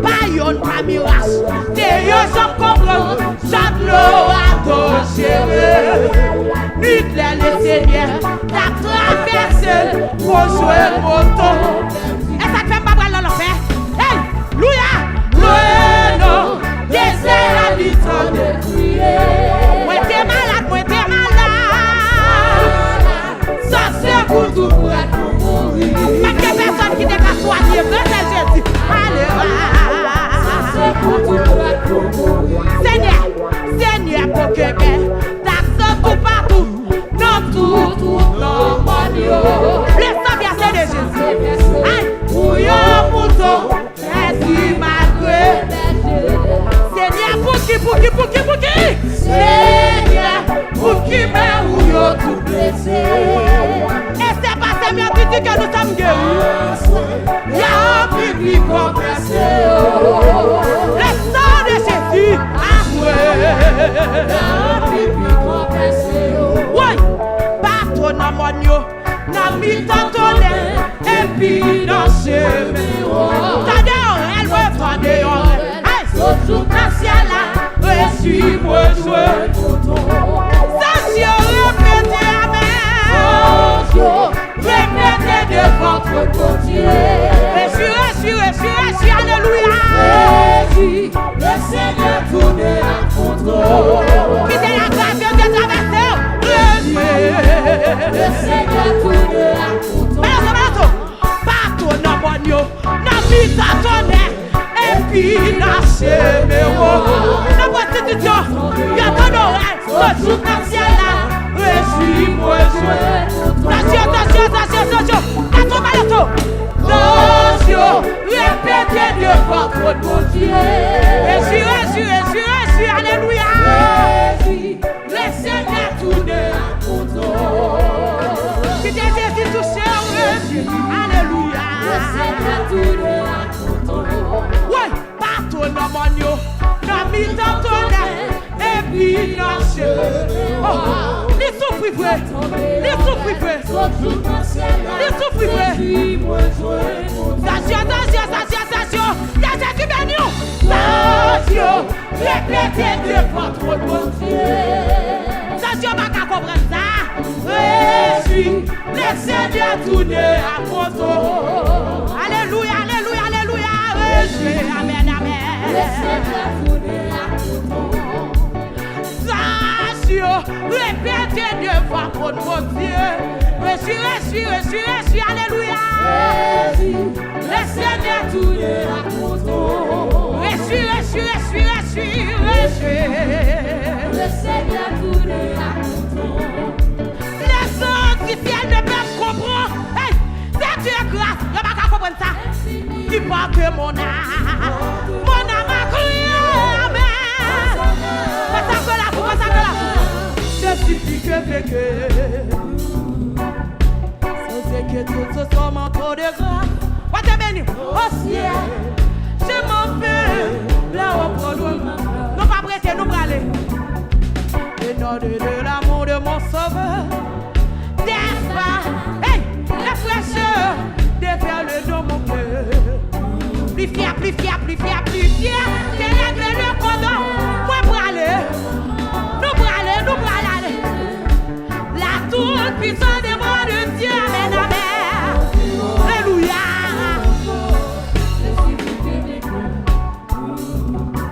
pa yonn, pa mirak. Te yo janm konprann jan dlo a danjere. Nwit lè Lesenyè t ap travèse l pou jwenn poto. E sa k fè m pa pral nan lanfè? Hey! Louya! Lwen nan dezè a li tande kriye. Mwen te malad, mwen te malad. Sa se pou tou prèt pou mouri. Pa t gen pèsòn ki te ka swanye vre, se Jezi. Alelouya. Sa se pou tou prèt pou mouri. Senyè, Senyè, poko kenbe. T ap sot toupatou, nan tout wout nan mòn yo. Lè sa vyase de Jezi. Ay, pou yon mouton pèdi malgre. Senyè, pouki, pouki, pouki, pouki? Senyè, pouki men ou yo tout blese? E se pa Senyè ki di ke nou sòm geri. Y a anpil pli konfese yo. Le sang de Jésus a pwe. Y a anpil pli konfese yo. Woy, bato nan mòn yo. Nan mitan tonnè, epi nan chemen. Tande yon rèl, mwen tande yon rèl. Hey! Sot jouk nan syèl la, rejwi mwen jwenn poto. Zanj yo repete amèn. Zanj yo repete devan twòn Bondye. Rejwi, rejwi, rejwi, rejwi, alelouya. Rejwi. Lesenyè tounen ak kontwòl. Kite lagras de Dye travèse w. Lesenyè tounen ak kontwòl. Balaso, balaso. Bato nan mòn yo, nan mitan tonnè, epi nan chemen wo. Nan pwostitisyon, yo tande orèl. Sot jouk nan syèl la, rejwi mwen jwenn. Tansyon, tansyon, tansyon, tansyon. Tansyon, balaso. Zanj yo repete devan twòn Bondye. Rejwi, rejwi, rejwi, rejwi, alelouya. Rejwi, Lesenyè tounen ak kontwòl. Kite Jezi touche w, rejwi, alelouya. Lesenyè tounen ak kontwòl. Woy, bato nan mòn yo, nan mitan tonnè. Epi nan chemen. Oh, li soufri vre. Li soufri vre. Li soufri vre. Zanj yo, zanj yo, zanj yo, zanj yo. Ke Jezi beni w. Zanj yo repete devan twòn Bondye. Zanj yo pa ka konprann sa. Rejwi, Lesenyè tounen ak kontwòl. Alelouya, alelouya, alelouya. Rejwi, amèn, amèn. Lesenyè tounen ak kontwòl. Zanj yo repete devan twòn Bondye. Rejwi, rejwi, rejwi, rejwi, alelouya. Rejwi, Lesenyè tounen ak kontwòl. Rejwi, rejwi, rejwi, rejwi, rejwi. Lesenyè tounen ak kontwòl. Les anges du ciel ne peuvent comprendre. Hey, c'est Dieu grâce. Yo pa ka konprann sa. Qui porte mon âme. Mon âme a crié, amen. Consacre la vie, consacre la vie. Je suis plus que vainqueur. Sans inquiétude, ce soir, manteau de grâce. Wa te beni. Au ciel, je m'en vais. Là-haut, prendre ma place. Nou p ap rete, nou prale. Et non de, de l'amour de mon sauveur. Des pas, hey, la fraîcheur des perles dans mon cœur. Pli fyè, pli fyè, pli fyè, pli fyè ke lègle le kondò. Mwen prale. Nou prale, nou prale ale. La toute puissance des bras de Dieu, amen, amen. Alelouya.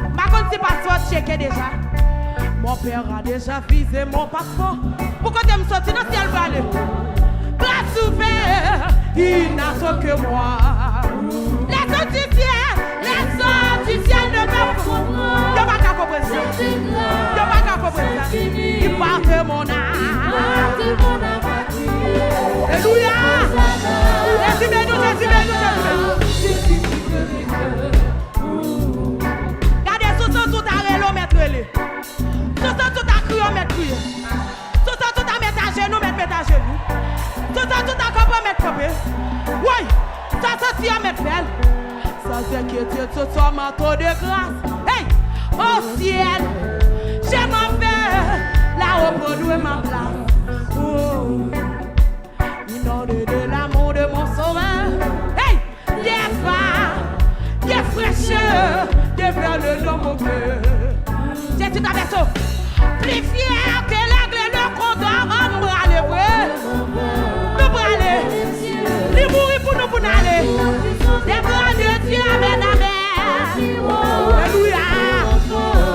M pa konn si paspò tcheke deja. Mon père a déjà visé mon passeport. Pou kote m soti nan syèl prale. Grâce ouverte, il n'attend que moi. Les anges du ciel, les anges du ciel ne peuvent comprendre. Yo pa ka konprann sa. Yo pa ka konprann sa. Qui porte mon âme. Alelouya. Jezi beni w, Jezi beni w, Jezi beni w. Gade, sou santi w ta rele, w mèt rele. Sou santi w ta kriye, w mèt kriye. Sou santi w ta met ajenou, w mèt met ajenou. Sou santi w ta kanpe, w mèt kanpe. Woy, sa santi an mèt Bèl. Sans inquiétude, ce soir, manteau de grâce. Hey! Au ciel, je m'en vais là-haut prendre ma place. Oh. Inondé de l'amour de mon sauveur. Hey! Des vagues de fraîcheur déversent dans mon cœur. Jezi travèse. Pli fyè ke lèg e le kondò, ann prale vre. Nou prale. Li mouri pou nou, pou n ale. Des bras de Dieu, amèn, amèn. Alelouya.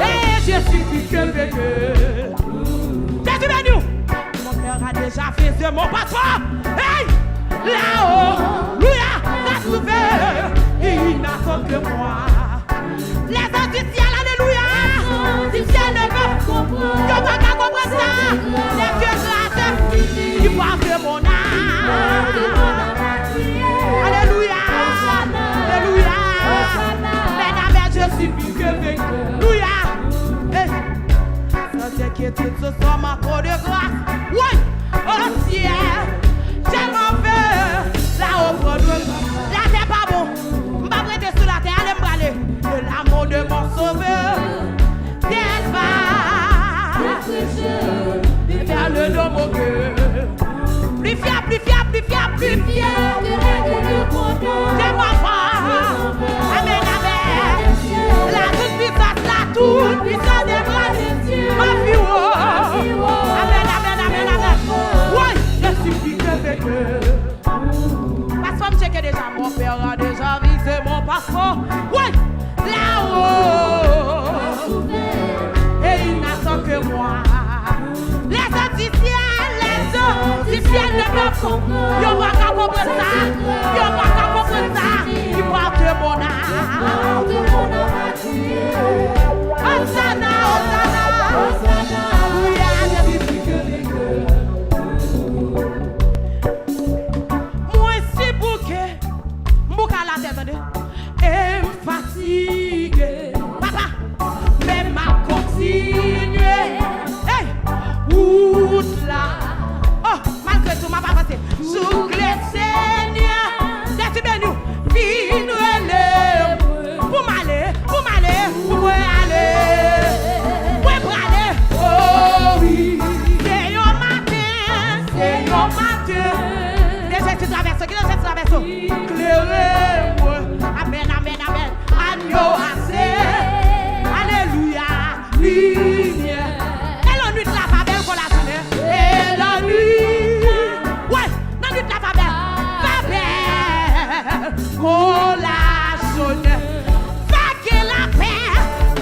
Hey, je suis plus que vainqueur. Jezi beni w. Mon cœur a déjà fait de mon passeport. Hey! Là-haut, louya, la trouvé, il n'attend que moi. Lèzanj di syèl, alelouya. Di syèl ne peuvent comprendre. Yo pa ka konprann sa. Les yeux glacés, il porte mon âme. Alelouya. Alelouya. Mèt avè Jezi, pi ke vèk. Alelouya. Hey. Sans inquiétude, ce soir, manteau de grâce. Oui, au ciel, je m'en vais. Là-haut prendre. Latè pa bon. M p ap rete sou latè. Ale m prale. De l'amour de mon sauveur. Des vagues. Vers le dôme au cœur. Pli fyè, pli fyè, pli fyè, pli fyè. Jè m anfòm. Amèn, amèn. La toute puissance, la toute puissance des bras. Mwen pi wo. Amèn, amèn, amèn, amèn. Woy, je suis plus que vainqueur. Paspò m tcheke deja, mon père a déjà visé mon passeport. Woy, là-haut. Et il n'attend que moi. Lèzanj di syèl, lèzanj di syèl ne peuvent comprendre. Yo pa ka konprann sa. Yo pa ka konprann sa. Li pral te bon a. Osana, osana. Alelouya. Mwen si bouke, m bouke a latè, tande. E m fatige. Papa, men m ap kontinye. Hey! Wout la. Oh, malgre tou, m ap avanse. Jouk Lesenyè. Jezi beni w. Vin rele mwen. Pou m ale, pou m ale, pou mwen ale. Mwen prale. Oh, wi. Se yon maten, se yon maten. Lè Jezi travèse, kite Jezi travèse. Klere mwen. Amèn, amèn, amèn. Anyo ase. Alelouya. Limyè. E lannwit la pa bèl kon lajounen. E lannwit. Wè, lannwit la pa bèl. Pa bèl kon lajounen. Pa gen lapè.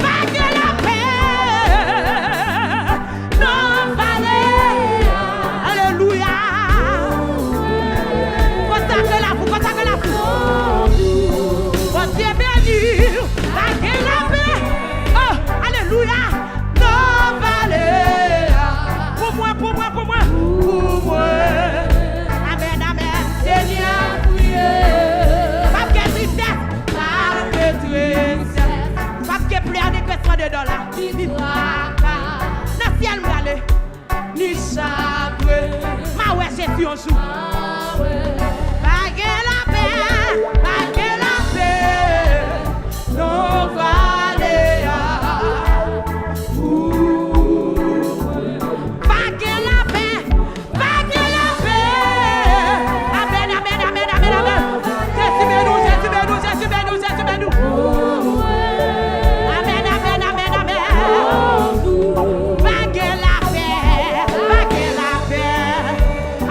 Pa gen lapè. Nan vale a. Alelouya. Konsakre lavi w, konsakre lavi w. Bondye beni w. Pa gen lapè. Oh, alelouya. Nan vale a. Pou mwen, pou mwen, pou mwen. Pou mwen. Amèn, amèn. Senyè, priye. P ap gen tristès. P ap gen tristès. P ap gen plè ni krèsman dedan la. Ni traka. Nan syèl m prale. Ni chagren. M a wè Jezi yon jou. Pa gen lapè, pa gen lapè nan vale a. Ooh. Pa gen lapè, pa gen lapè. Amèn, amèn, amèn, amèn, amèn. Jezi beni w, Jezi beni w, Jezi beni w, Jezi beni w. Amèn, amèn, amèn, amèn. Pa gen lapè, pa gen lapè.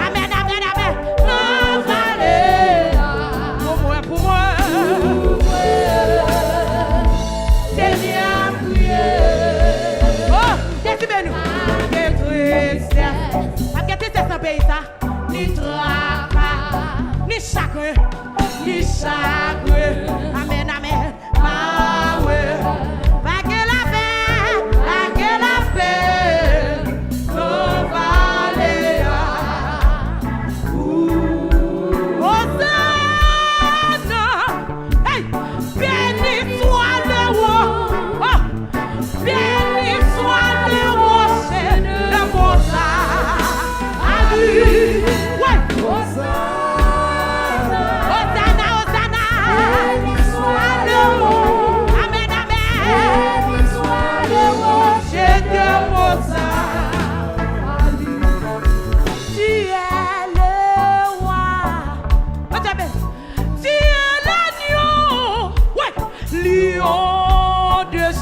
Amèn, amèn, amèn. Nan vale a. Pou mwen, pou mwen. Senyè, priye. Oh, Jezi beni w. Pa gen tristès. Pa gen tristès nan peyi sa. Ni traka, ni chagren, ni chagren. Amèn, amèn. Pa wè. Pa gen lapè, pa gen lapè nan vale a. Ooh. Osana. Hey! Béni soit le roi. Oh! Béni soit le rocher de mon salut. Ouais. Osana, Osana.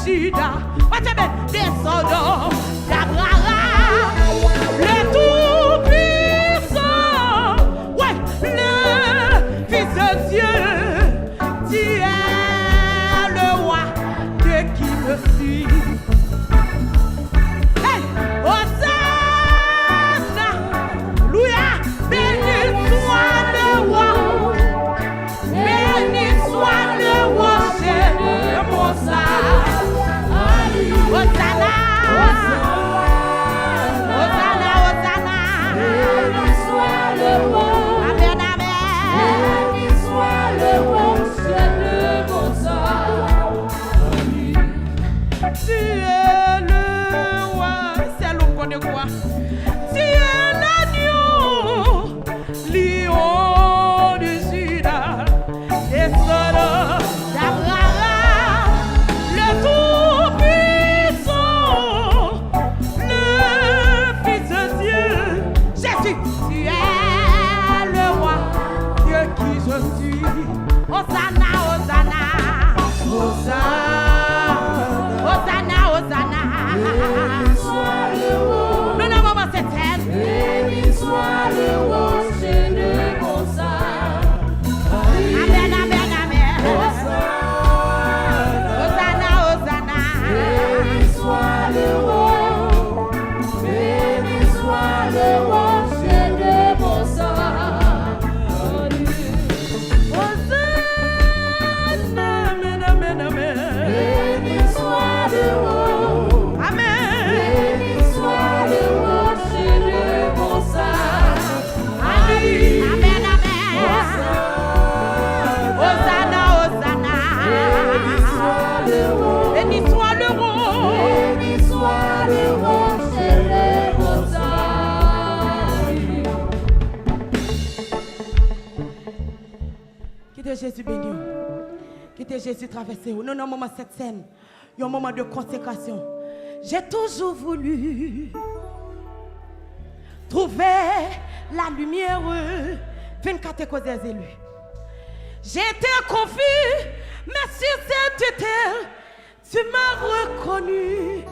Juda. Watch out, man. Descendant d'Abraham, le Tout-Puissant. Ouais, le Fils de Dieu, tu es le roi de qui me suis. Hey, Hosanna, louya, béni soit le roi. Béni soit le rocher de mon salut. Hosanna. Hosanna, Hosanna. Béni soit le roi. Amen, amen. Béni soit le rocher de mon salut. Tu es le roi. Sèl ou konnen kwa. Tu es l'agneau. Lion de Juda, descendant d'Abraham, le Tout-Puissant, le Fils de Dieu. Jésus, tu es le roi de qui je suis. Hosanna, Hosanna. Hosanna, Hosanna, Hosanna. Béni soit le roi. Nous n'avons pas cette scène. Béni soit le rocher de mon salut. Amen, amen, amen. Hosanna, Hosanna. Béni soit le roi. Béni soit le rocher de mon salut. Hosanna, amen, amen, amen. Béni soit le roi. Amen. Béni soit le rocher de mon salut. Amen, amen. Hosanna, Hosanna. Béni soit le roi. Béni soit le roi. Béni soit le rocher de mon salut. Kite Jezi beni w. Kite Jezi travèse w. Nou nan moman Sent Sèn. Yon moman de konsekrasyon. J'ai toujours voulu trouver la lumière. Vin kate koze zeli. J'ai été confus, mais sur cette terre, tu m'as reconnu.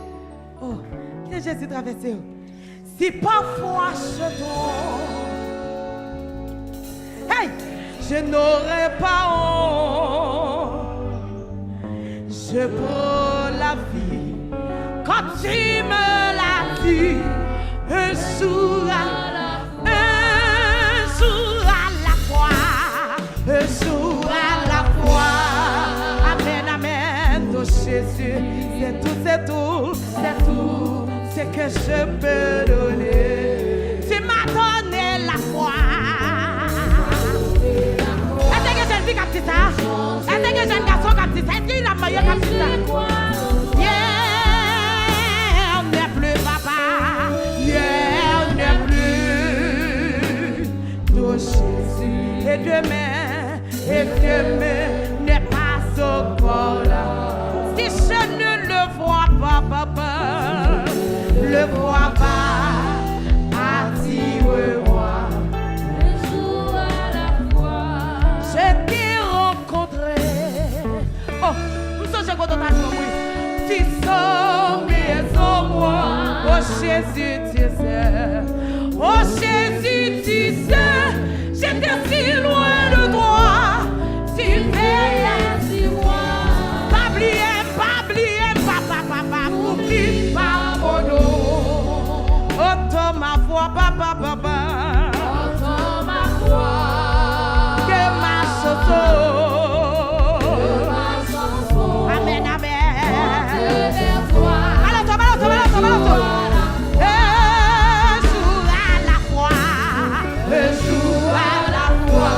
Oh, kite Jezi travèse w. Si parfois je tombe, hey, je n'aurai pas honte. Je prends la vie quand tu me l'as dit. Un jour à, un jour à la fois. Un jour à la fois. Amen, amen. Oh Jésus, c'est tout, c'est tout, c'est tout ce que je peux donner. Tu m'as donné la foi. Èske gen jèn fi k ap di sa? Èske gen jèn gason k ap di sa? Èske gen manman k ap di sa? Hier n'est plus papa, hier n'est plus. Oh Jésus, et demain, et demain n'est pas encore là. Si je ne le vois pas, papa, le vois pas, attire-moi. Un jour à la fois. Je t'ai rencontré. Oh, m sonje kote w t al pran mwen. Tu sommes en moi, oh Jésus, tu sais. Oh Jésus, tu sais, j'étais si loin de toi. Tu veillais sur moi. Pa bliye m, pa bliye m, papa, papa, pou ki pa abandone. Entends ma voix, papa, papa. Entends ma voix. Que ma chanson. Que ma chanson. Amen, amen. Monte vers toi. Balato, balato, balato, balato. Un jour à la fois. Un jour à la fois.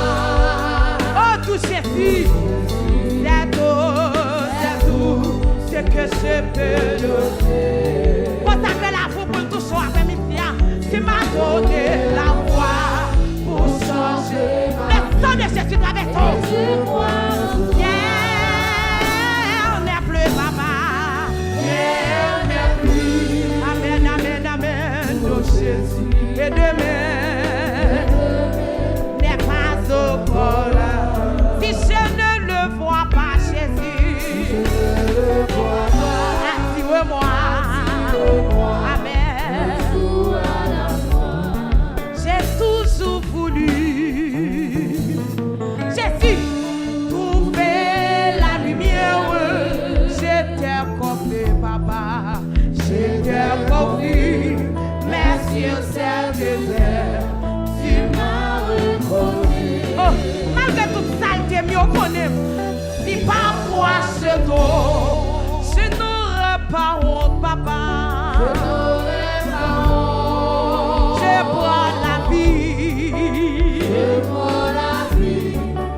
Oh, tout Jésus, c'est tout, c'est tout ce que je peux donner. Konsakre lavi w pou l touche w aprè midi a. Tu m'as donné la voix pour changer ma vie. Le sang de Jésus traverse. Hier n'est plus papa. Hier n'est plus. Amen, amen, amen. Oh Jésus. Et demain n'est pas encore là. Si je ne le vois pas, Jésus. Si je ne le vois pas. Yo konnen m. Si parfois je tombe, je n'aurai pas honte, papa. Je prends la vie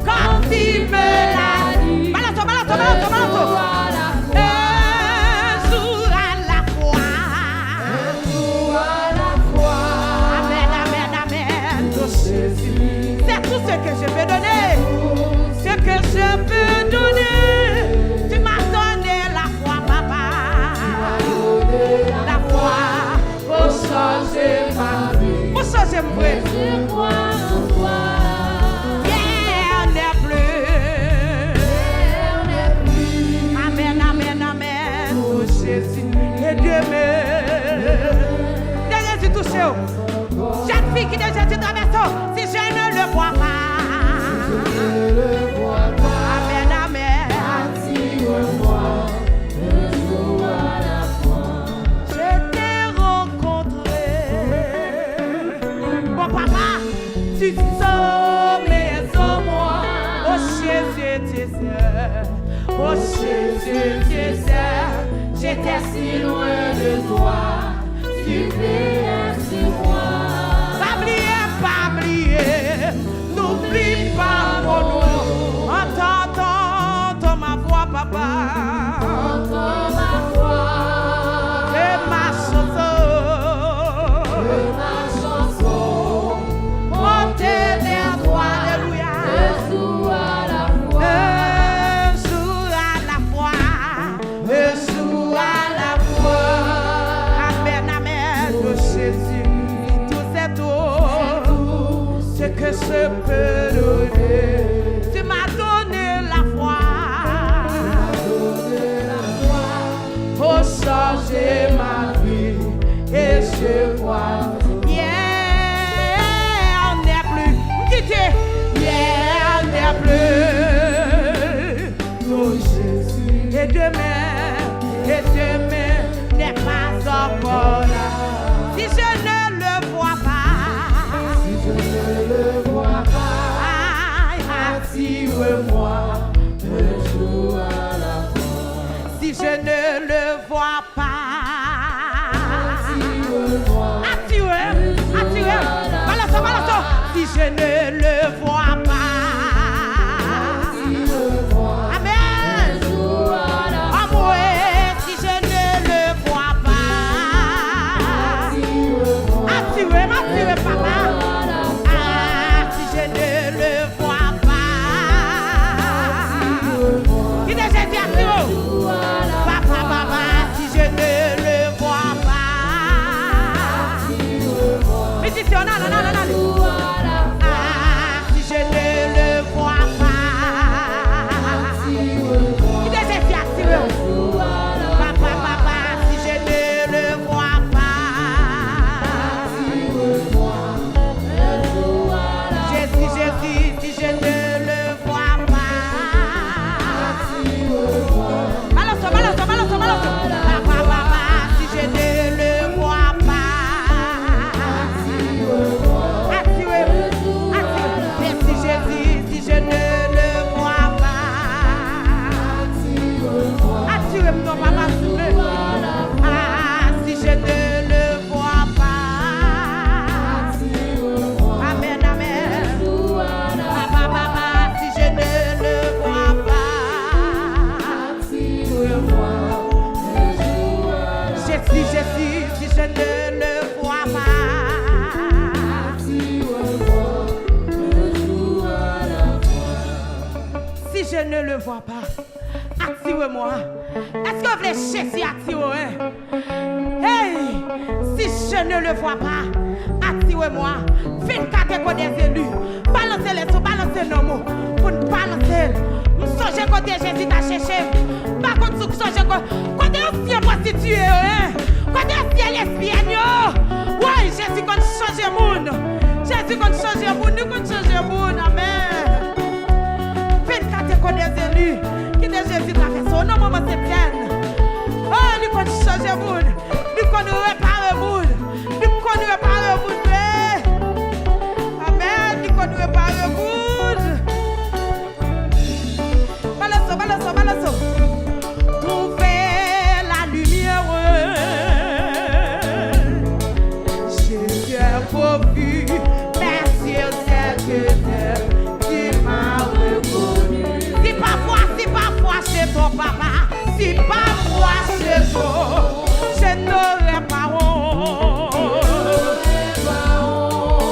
comme il me l'a dit. Balanse w, balanse w, balanse w, balanse w. Un jour à la fois. Amen, amen, amen. C'est tout ce que je peux donner. Ce que je peux donner. Tu m'as donné la foi, papa. La foi pour changer ma vie. Pour changer mon vie. Je crois en toi. Hier n'est plus. Amen, amen, amen. Oh Jésus. Et demain. Kite Jezi touche w. Jèn fi, kite Jezi travèse w. Si je ne le vois pas. Amen, amen. Je t'ai rencontré. Bon, papa, tu sommeilles en moi. Oh Jésus, tu sais. Oh Jésus, tu sais, j'étais si loin de toi, tu veillais sur moi. Pa bliye, pa bliye, n'oublie pas mon nom. Entends, entends ma voix, papa. Entends ma voix. Que ma chanson, que ma chanson monte vers toi. Alléluia. Un jour à la fois. Un jour à la fois. Un jour à la fois. Amen, amen. Oh Jésus, tout c'est tout ce que je peux donner. Tu m'as donné la foi pour changer ma vie et je crois. Hier n'est plus. Kite. Hier n'est plus. Oh Jésus. Et demain, et demain n'est pas encore là. Si je ne le vois pas, si je ne le vois pas, aïe, attire-moi un jour à la fois. Si je ne le vois pas, attire, attire. Balanse, balanse. Si je ne le vois pas. Amen. Amwey, si je ne le vois pas. Attire, attire, papa. Ah, si je ne le vois pas. Kite Jezi atire w. Papa, papa, si je ne le vois pas. Mizisyen, nan, nan, nan, nan, nan. Ah, si je ne le vois pas. Kite Jezi atire w. Papa, papa, si je ne le vois pas. Jezi, Jezi, si je ne le vois pas. Balanse, balanse, balanse, balanse. Papa, papa, si je ne le vois pas. Atire, atire. Mèsi, Jezi, si je ne le vois pas. Atire m non, papa, souple. Ah, si je ne le vois pas. Amen, amen. Papa, papa, si je ne le vois pas. Jezi, Jezi, si je ne le vois pas. Si je ne le vois pas, attire-moi. Èske w vle Jezi atire w, en? Hey, si je ne le vois pas, attire-moi. Vennkat Eko dèzeli. Balanse lèzou, balanse nanm ou. Pou n balanse l. M sonje kote Jezi t al chèche m. M pa konn si w sonje ko-, kote ansyen pwostitiye yo, en? Kote ansyen lesbyèn yo? Woy, Jezi konn chanje moun. Jezi konn chanje moun, li konn chanje moun. Amèn. Vennkat Eko dèzeli. Kite Jezi travèse w nan moman sentèn. Oh, li konn chanje moun. Li konn repare moun. Li konn repare moun vre. Amèn. Li konn repare moun. Trouver la lumière, je t'ai revu, merci au Seigneur qui m'a reconnu. Si pa fwa, si pa fwa, se ton papa. Si pa fwa, se ton, je n'aurais pas honte.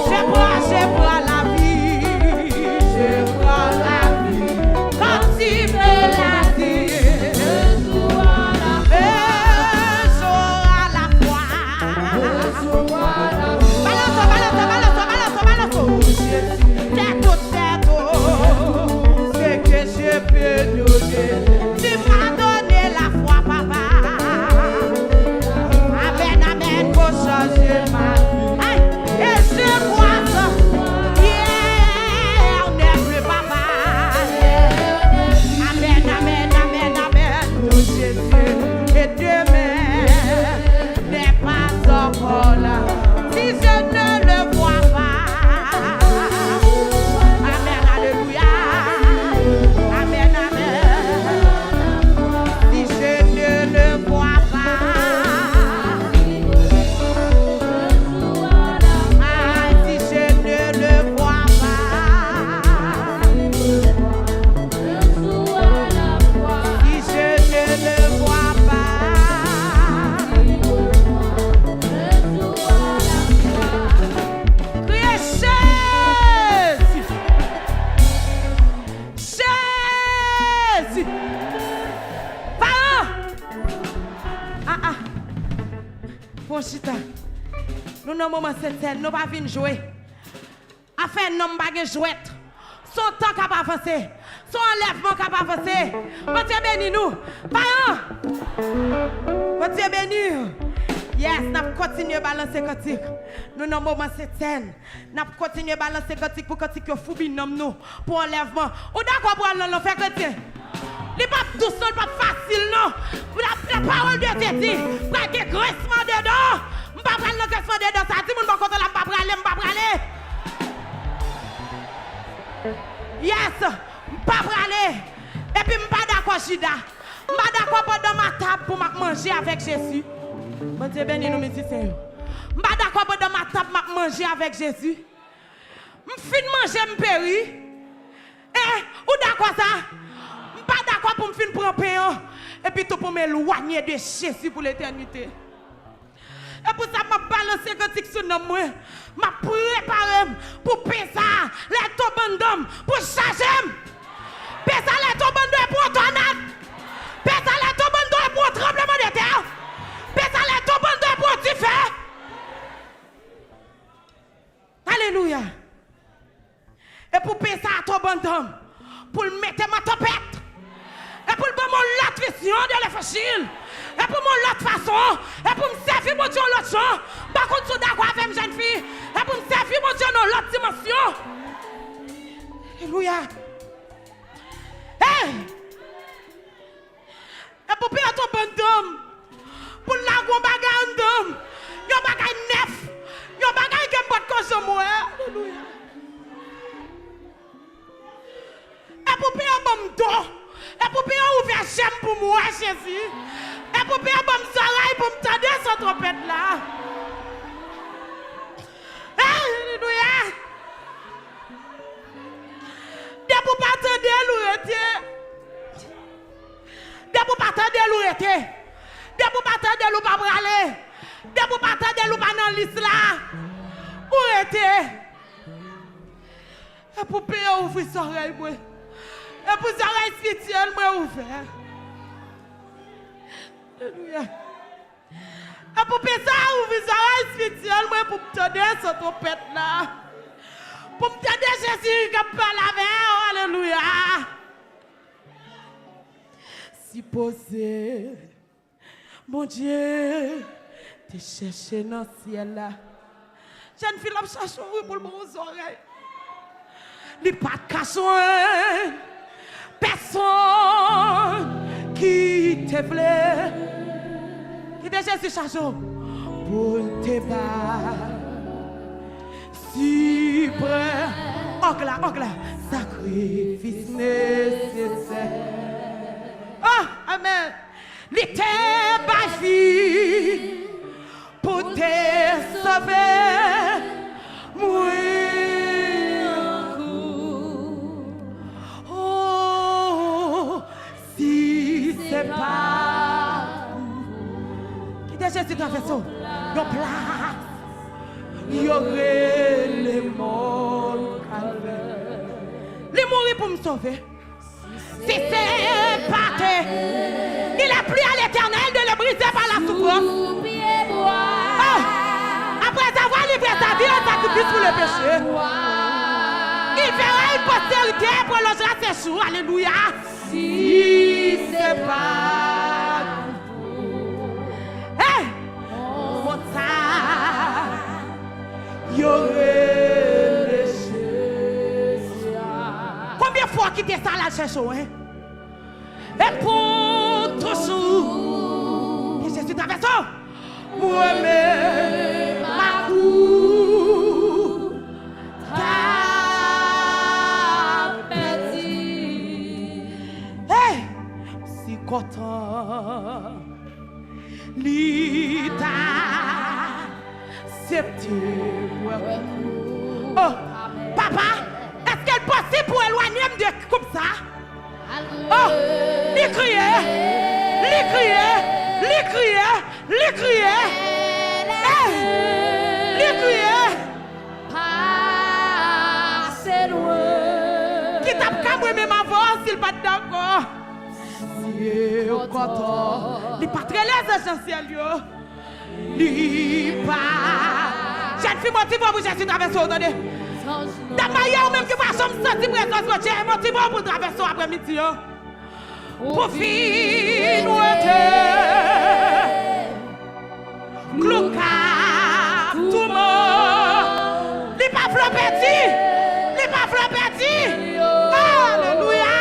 Je prends, je prends la vie, je prends la vie. Quand tu me l'as dit, un jour à la fois. Balance, balance, balance, balance, balance. C'est tout, c'est tout ce que je peux donner. Tu m'as donné la foi, papa. Amen, amen, pour changer ma vie. Hey, et je crois que hier n'est plus, papa. Amen, amen, amen, amen, pour Jésus. Et demain n'est pas encore là. Si je ne le vois pas. Amen, alléluia. Amen, amen. Si je ne le vois pas. Ah, si je ne le vois pas. Si je ne le vois pas. Kriye Jezi! Jezi! Paran! Ah, ah. Pran chita. Nou nan moman sentsèn, nou pa vin jwe. Afè nonm pa gen jwèt. Se yon tan k ap avanse. Se yon anlèvman k ap avanse. Bondye beni nou. Paran! Bondye beni. Yes, n ap kontinye balanse kantik. Nou nan moman sentsèn. N ap kontinye balanse kantik pou kantik yo foubi nanm nou. Pou anlèvman. Ou dakò pou al nan lanfè, kretyen? Li p ap dous non, li p ap fasil non. La, la parole de Dieu di, pral gen grensman de dan. M pa pral nan grensman de dan sa. Di moun bò kote w la, m pa prale, m pa prale. Yes, m pa prale. Epi m pa dakò Jida. M pa dakò pandan m a tab pou m ap manje avèk Jezi. Bondye beni nou, mizisyen yo. M pa dakò pandan m a tab m ap manje avèk Jezi. M fin manje, m peri. Eh, ou dakò sa? M pa dakò pou m fin pran pen an, epi tou pou m elwanye de Jezi pou letènite. E pou sa, m ap balanse kantik sou nanm mwen. M ap prepare m pou pen sa a, lè l tonbe anndan m, pou chaje m. Pen sa a, lè l tonbe anndan, e pou yon tònad. Pen sa a, lè l tonbe anndan, e pou yon tranblemanntè. Pen sa a, lè l tonbe anndan, e pou yon dife. Alelouya. E pou pen sa a tonbe anndan m, pou l mete m an tanpèt, e pou l ban m yon lòt vizyon de levanjil, e pou m yon lòt fason, e pou m sèvi Bondye yon lòt jan. M pa konn si w dakò avè m, jèn fi, e pou m sèvi Bondye nan yon lòt dimansyon. Alelouya. Hey! E pou pen an tonbe anndan m, pou l lage yon bagay anndan m, yon bagay nèf, yon bagay ke m potko janm wè. Alelouya. E pou pen an ban m do, e pou pen an ouvè je m pou m wè Jezi, e pou pen an ban m zòrèy pou m tande son twonpèt la. Alelouya. Depi w pa tande l, ou rete. Depi w pa tande l, ou rete. Depi w pa tande l, ou pa prale. Depi w pa tande l, ou pa nan lis la. Ou rete. E pou pen an ouvri zòrèy mwen. E pou zòrèy espirityèl mwen ouvè. Alelouya. E pou pen sa a ouvri zòrèy espirityèl mwen pou m tande son twonpèt la. Pou m tande Jezi k ap pale avè w. Alelouya. Sipoze Bondye te chèche nan syèl la. Jèn fi la ap chache w wi pou l ba w zòrèy. Li pa t ka jwenn pèsonn ki te vle. Kite Jezi chache w. Pou l te bay siprèm. Òg la, òg la. Sakrifis nesesè. Kite Jezi travèse w. Yon plas yo rele mòn Kalvè. Li mouri pou m sove. Si se pa te, il est plus à l'Éternel de le briser par la souffrance. Oh! Après avoir livré sa vie en sacrifice pour le péché, il verra une postérité et prolongera ses jours. Alléluia. Si se pa Hey! Mòn sa yo rele Jezi a. Konbyen fwa w kite sa al chèche w, hein? E pou toujou. Ke Jezi travèse w. Mwen menm makou ta pèdi. Hey! Si kontan li ta aksepte mwen. Oh, papa, èske l posib pou w elwanye m de koup sa? Oh, li kriye, li kriye, li kriye, li kriye. Hey, li kriye. Pase lwen. Ki t ap ka mwen menm avè w si l pa t dakò? Sye kontan. Li pa t rele zanj nan syèl yo. Li pa. Jèn fi, motive w pou Jezi travèse w, tande. Dam marye, ou menm ki pa janm santi prezans Bondye, motive w pou l travèse w aprèmidi an. Pou fin wete klou k ap touman. Li pa vle w pèdi. Li pa vle w pèdi. Alelouya.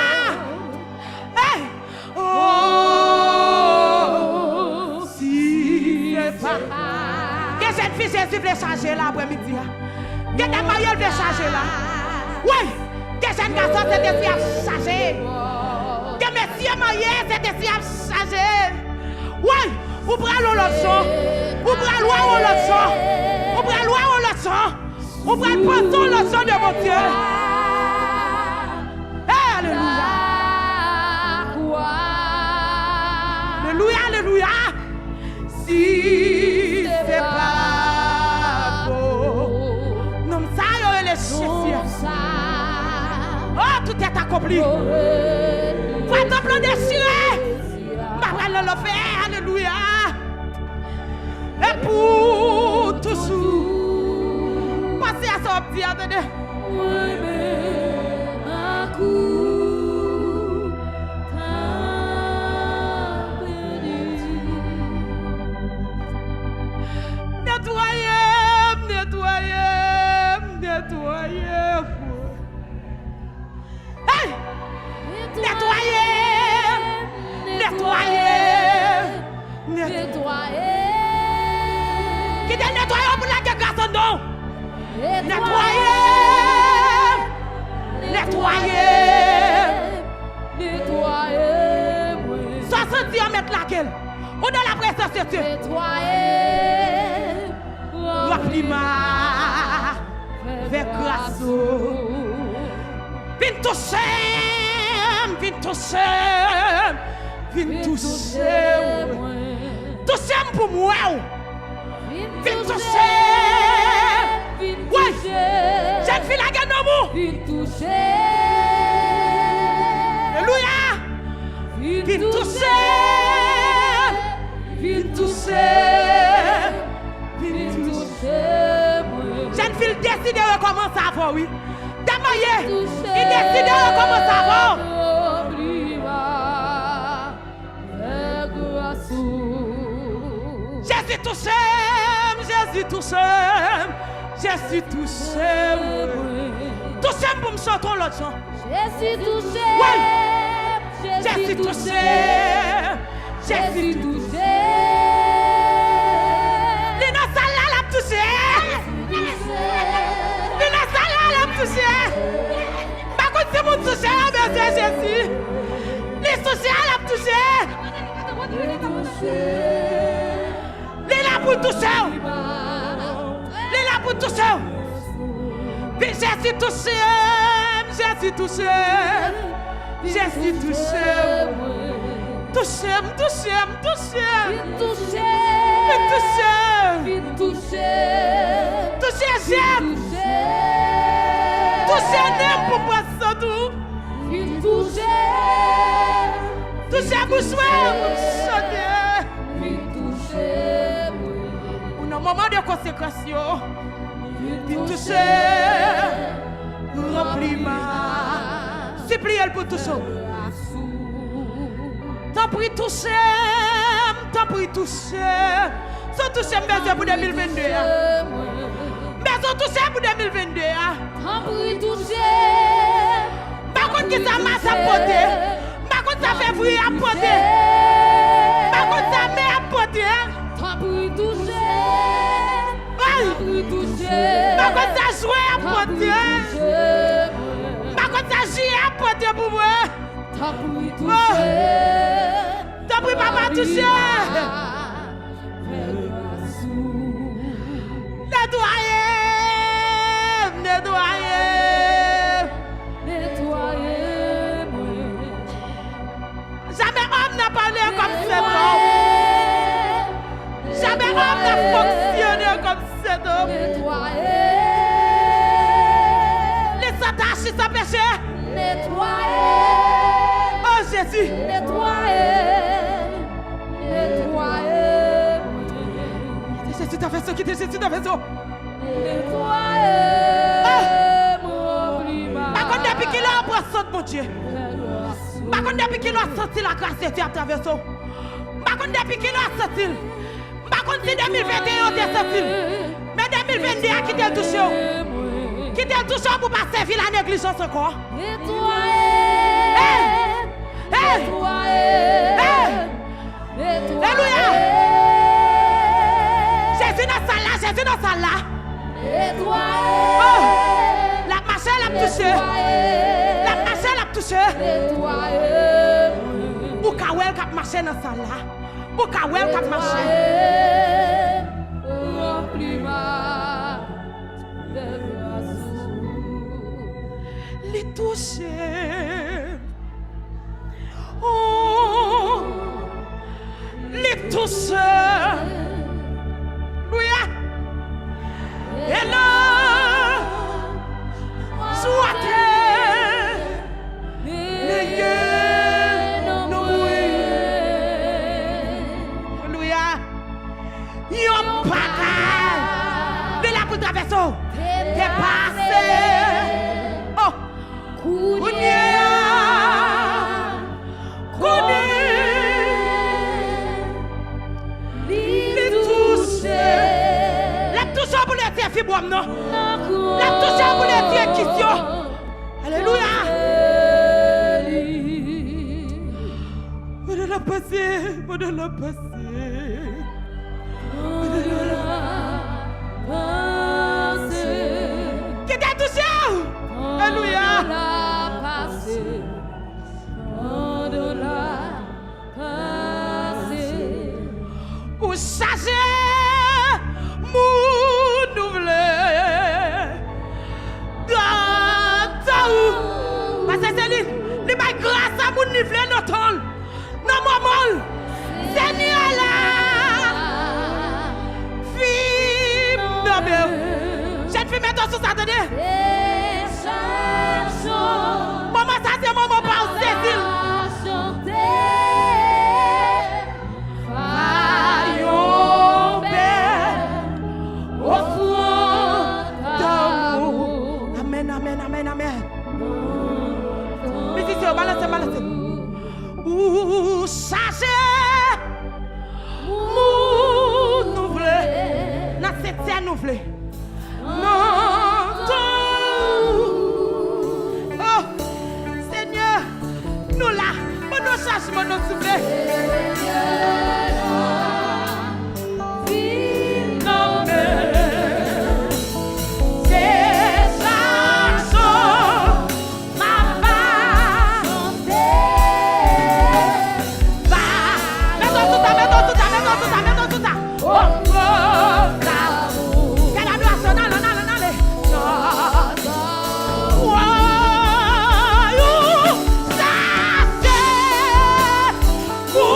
Hey! Oh, si se pa. Gen jèn fi Jezi vle chaje la aprèmidi a. Gen dam marye l vle chaje la. Wi. Gen jèn gason Sentespri ap chaje. Gen mesye marye Sentespri ap chaje. Wi. Ou pral yon lòt jan. Ou pral wè yon lòt jan. Ou pral wè yon lòt jan. Ou pral panse yon lòt jan de Bondye. Alelouya. Alelouya, alelouya. Si se pa pou nonm sa yo rele Jezi. Oh, tout est accompli. Vwa tanp lan dechire. M pa pral nan lanfè. Alelouya. E pou toujou. Panse a sa w ap di a, tande. Mwen menm makou ta pèdi. Netwaye m, netwaye m, netwaye m. Hey! Netwaye! Netwaye! Netwaye! Kite netwaye w pou lage gras anndan w! Netwaye! Netwaye! Netwaye mwen! Sa w santi an, mèt lage l. Ou nan la prezans de Dye. Netwaye! Ranpli m avèk gras ou. Vin touche m, vin touche m, vin touche m. Touche m pou m wè w. Vin touche m. Wi. Jèn fi, lage nonm ou. Alelouya. Vin touche m. Vin touche m. Vin touche m. Jèn fi, l deside rekòmanse avè w, wi. Dam marye, li deside rekòmanse avè w. Jezi touche m, Jezi touche m, Jezi touche m. Touche m pou m chante yon lòt jan. Jezi touche m, Jezi touche m, Jezi touche m. Li nan sal la, l ap touche. Li nan sal la, l ap touche. M pa konn si moun touche, yo bezwen Jezi. Li touche, l ap touche. Li la pou l touche w. Li la pou l touche w. Vin, Jezi touche m, Jezi touche m, Jezi touche m. Touche m, touche m, touche m. Vin touche m. Vin touche m. Vin touche m. Touche je m. Vin touche m. Touche nen m pou m pran sant ou. Vin touche m. Touche bouch mwen pou m chante. Vin touche m. Ou nan moman de konsekrasyon. Vin touche m. Ranpli m. Sipliye l pou touche w. Tanpri touche m, tanpri touche m. Se w touche m bezwen pou de mil vennde a. M bezwen w touche pou de mil vennde a. Tanpri touche m. M pa konn kisa mas ap pote. M pa konn sa fevriye ap pote. M pa konn sa me ap pote. Tanpri touche m. Ay! Tanpri touche m. M pa konn sa jwen ap pote. Tanpri touche m. M pa konn sa jiyè ap pote pou mwen. Tanpri touche m. Tanpri, papa, touche. Netwaye m, netwaye m. Netwaye mwen. Jamè òm nan pale kòm sentòm. Netwaye m. Jamè òm nan fonksyone kòm sentòm. Netwaye. Li san tachi, san peche. Netwaye. O Jezi. Netwaye. Netwaye. Kite Jezi nan vèso, kite Jezi nan vèso. Netwaye. Ah! M pa konn depi kilè w pran sant Bondye. M pa konn depi kilè w santi lagras de Dye ap travèse w. M pa konn depi kilè w santi l. M pa konn si de mil venteyen ou te santi l, men de mil vennde a kite l touche w. Kite l touche w pou w pa sèvi la neglijans ankò. Hey! Hey! Hey! Alelouya! Jezi nan sal la, Jezi nan sal la. Oh! L ap mache, l ap touche. L ap mache, l ap touche. Ou ka wè l k ap mache nan sal la. Ou ka wè l k ap mache. Li touche m. Oh, li touche m. Alelouya. E la, jwa te neye nan mwen. Alelouya. Yon bagay. Li la pou l travèse w. Te pase. Oh. Kounye a, kounye a, li touche. L ap touche w pou l retire fibwòm nan. L ap touche w pou l retire kis yo. Alelouya. Pandan l ap pase, pandan l ap pase. Kite touche w. Alelouya. Ou chaje moun ou vle. Gata ou. Paske se li, li bay gras a moun li vle nan tan l. Nan moman l, Senyè la vin nan men w. Jèn fi, mete w sou sa, tande. Moman sa se moman pa w, sezi l. Amèn, amèn, amèn, amèn. Mizisyen yo, balanse, balanse. Ou chaje moun ou vle, nan setyèm ou vle. Nan tan ou. Oh, Senyè, nou la. Ban nou chajman nou, souple. Vin nan men. Se sa chante. Mete w sou sa, mete w sou sa, mete w sou sa. Oh, oh, la. Gade adorasyon, n ale, n ale, n ale. Woy, ou chaje. Ou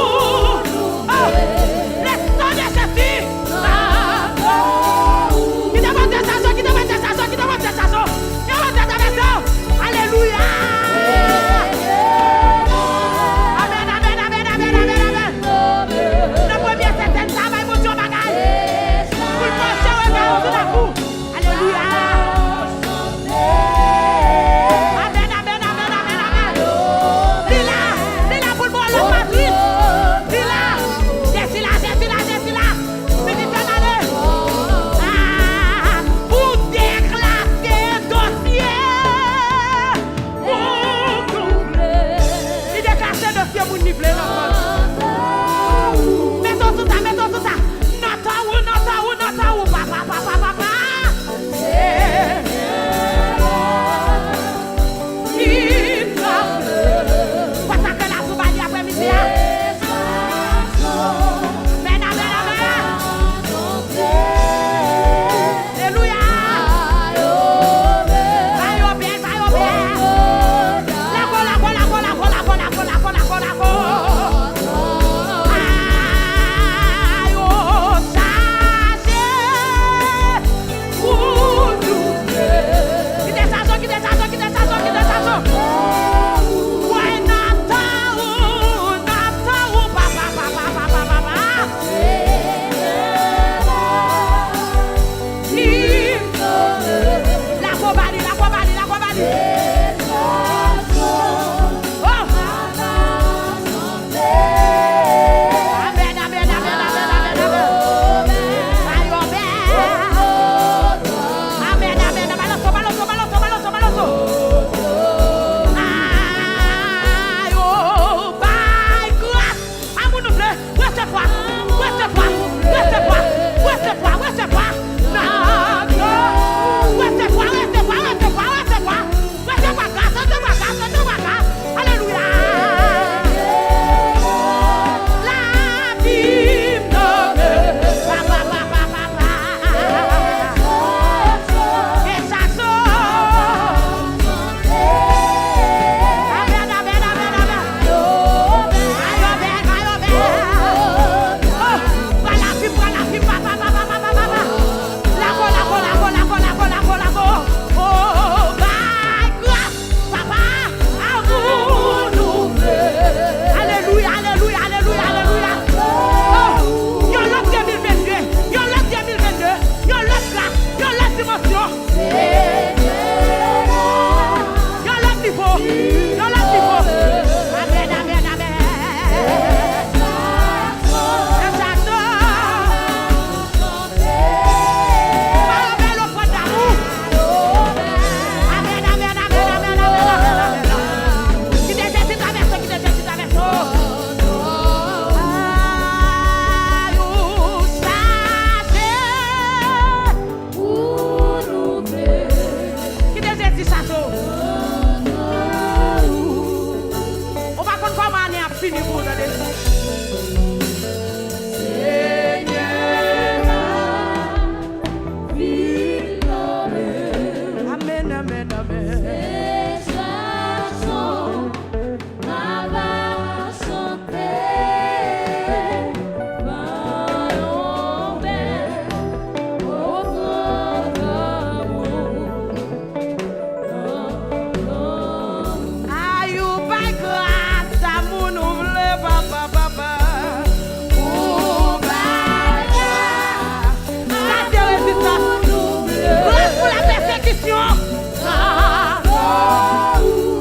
Senyè a vin nonmen. Amèn, amèn, amèn. Se chanson m ap chante, ban yon bèl ofrann lanmou. Ay, ou bay gras a moun ou vle, papa, papa. Ou bay gras a moun ou vle. Gras pou la pèsekisyon.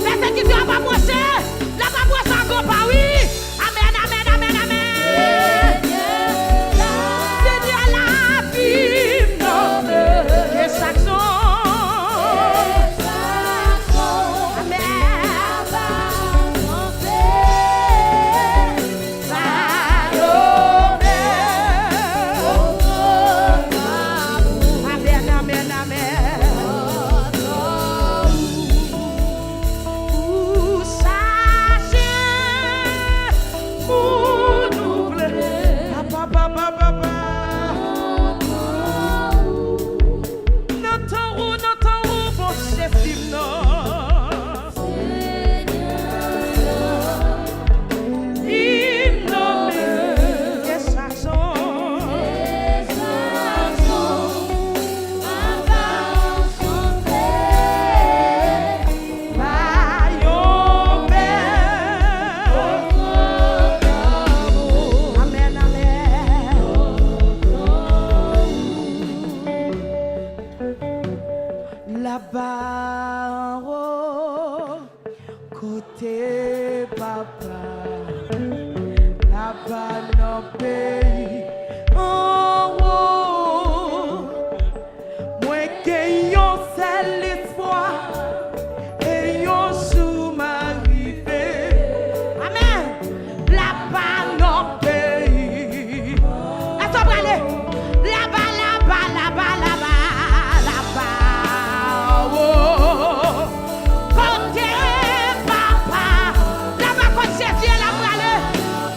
Pèsekisyon ap apwoche. L ap apwoche a gran pa, wi. Amèn, amèn, amèn, amèn. Senyè a vin nonmen. Ke chak jou. Amèn. Amèn, amèn, amèn. Ou chache moun ou vle. Papa, papa, papa. Nan tan ou, nan tan ou, Bondye, di m non. Vin nonmen. Ke chak jou. Amèn, amèn. Laba anwo, kote papa, laba nan peyi anwo. Mwen gen yon sèl espwa, e yon jou m a rive. Amèn. Laba nan peyi. Èske w prale? Laba, laba, laba, laba, laba. Oh. Kote papa? Laba, kot Jezi ye, l ap prale.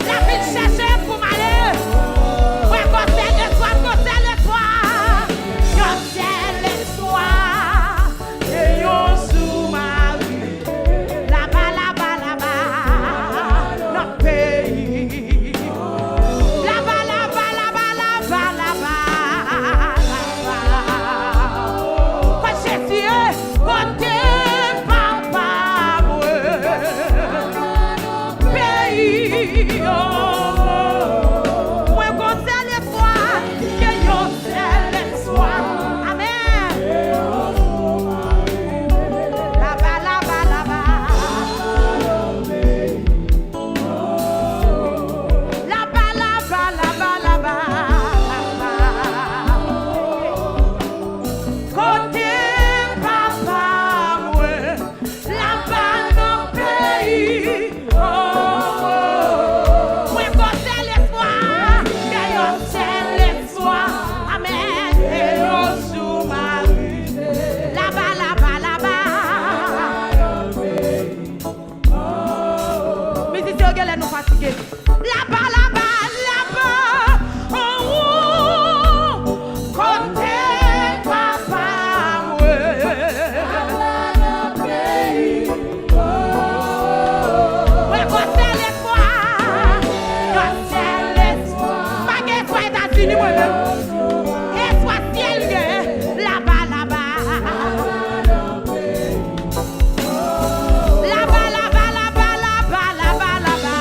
L ap vin chèche m pou m ale. Mwen gon sèl espwa, gon sèl espwa. Yon sèl espwa. E yon jou m a rive. Laba, laba, laba. Nan peyi. Laba, laba, laba, laba, laba, laba. Kot Jezi ye? Kote papa mwen? Peyi, oh. Mwen gon sèl espwa, gen yon sèl espwa. Amèn. Laba, laba, laba. Laba, laba, laba, laba, laba. Kote papa mwen? Laba nan peyi, oh, oh. Mwen gon sèl espwa, gen yon sèl espwa. Amèn. E yon jou m a rive. Laba, laba, laba. Mizisyen yo, genlè nou fatige. Laba, laba, laba, oh, oh, kote papa mwen? Mwen gon sèl espwa, yon sèl espwa. Pa gen espwa Etazini, mwen menm. Espwa syèl gen, laba, laba. Laba, laba, laba, laba, laba, laba.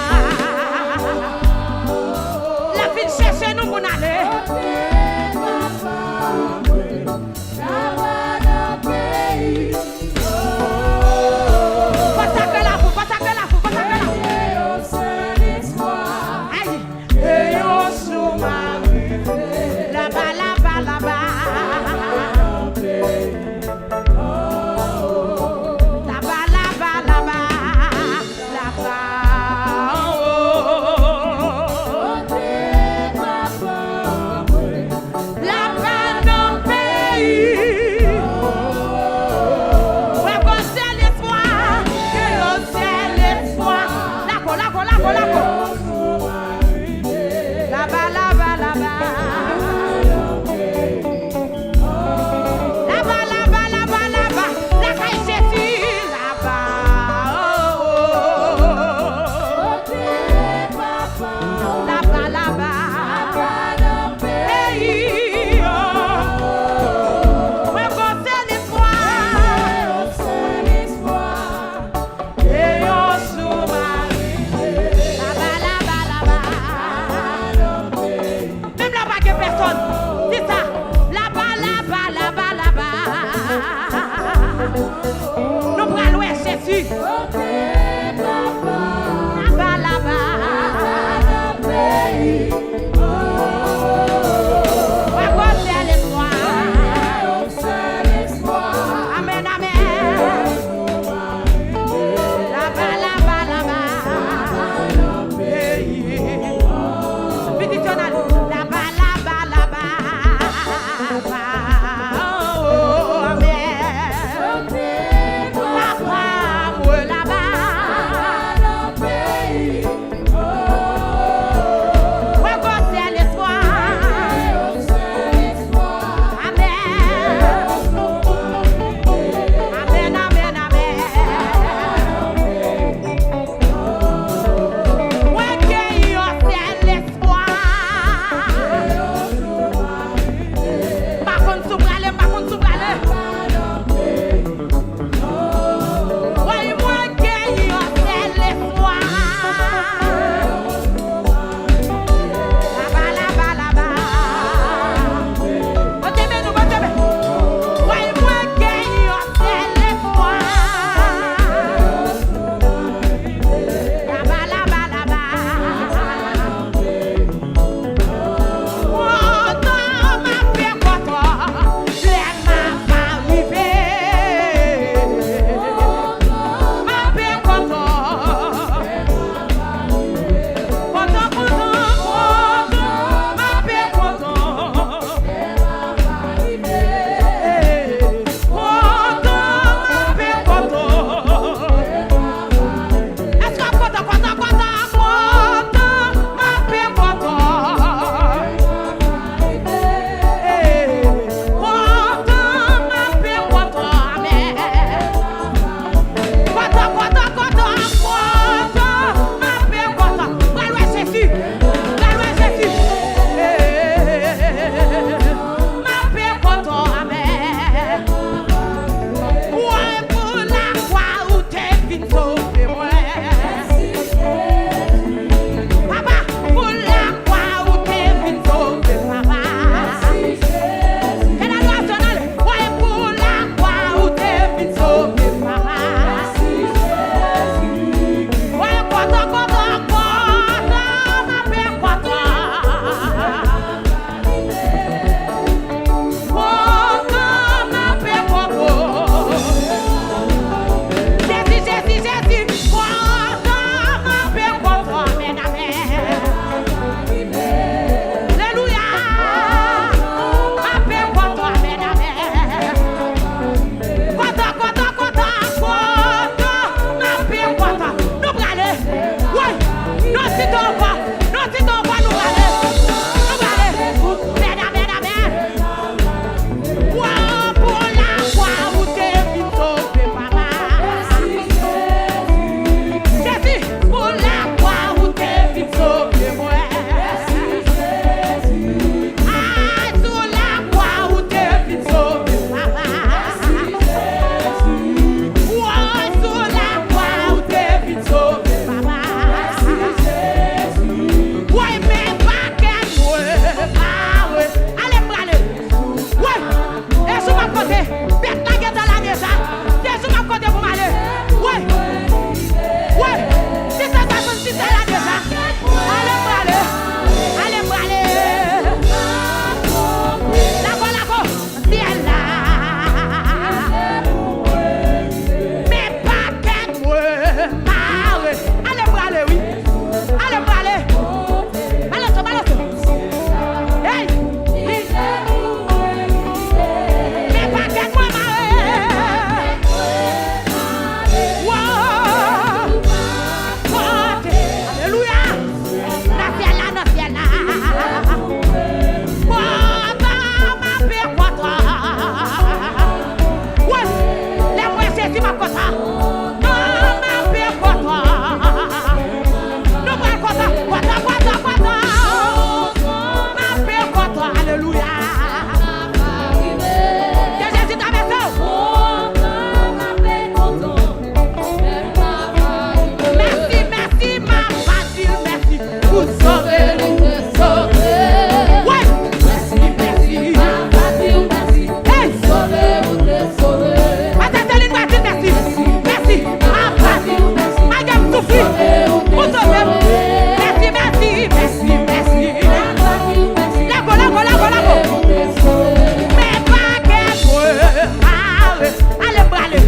Sove nou te sove. Wi. Mèsi, mèsi. Papa di w mèsi. Hey. Sove nou te sove. Pastè Celine pa di mèsi. Mèsi. Papa di w mèsi. Malgre m soufri, ou sove m. Mèsi, mèsi, mèsi, mèsi. Papa di w mèsi. Lego, lego, lego, lego. Men pakèt mwen ale, ale, prale.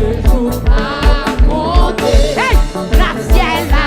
Hey, nan syèl la.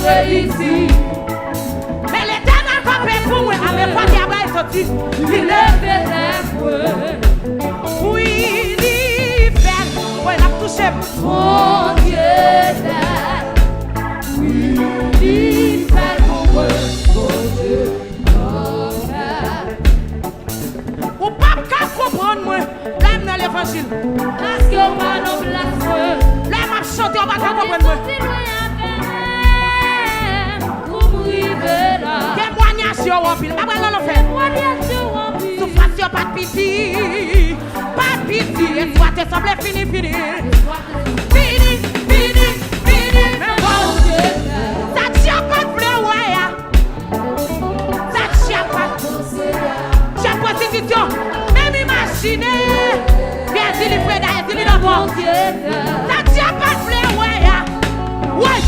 Reyisi. Men Letènèl kanpe pou mwen, amèn. Kote Abraye soti? Li leve tèt mwen. Wi, li fè l. Wi, l ap touche m. Bondye fè l. Wi, li fè l pou mwen. Bondye fè l. Ou p ap ka konprann mwen lè m nan levanjil. Paske w pa nan plas mwen. Lè m ap chante, ou pa ka konprann mwen. Soti lwen avè m pou m rive la. Temwanyaj yo anpil. M pa pral nan lanfè. Temwanyaj yo anpil. Soufrans yo pa t piti. Pa t piti. Espwa te sanble fini, fini. Fini, fini, fini. Men Bondye fè. Sa Dye pa t vle wè a. Sa Dye pa t. Jan pwostitityon, menm imajine. Byen di li freda, di li ankò. Sa Dye pa t vle wè a. Woy!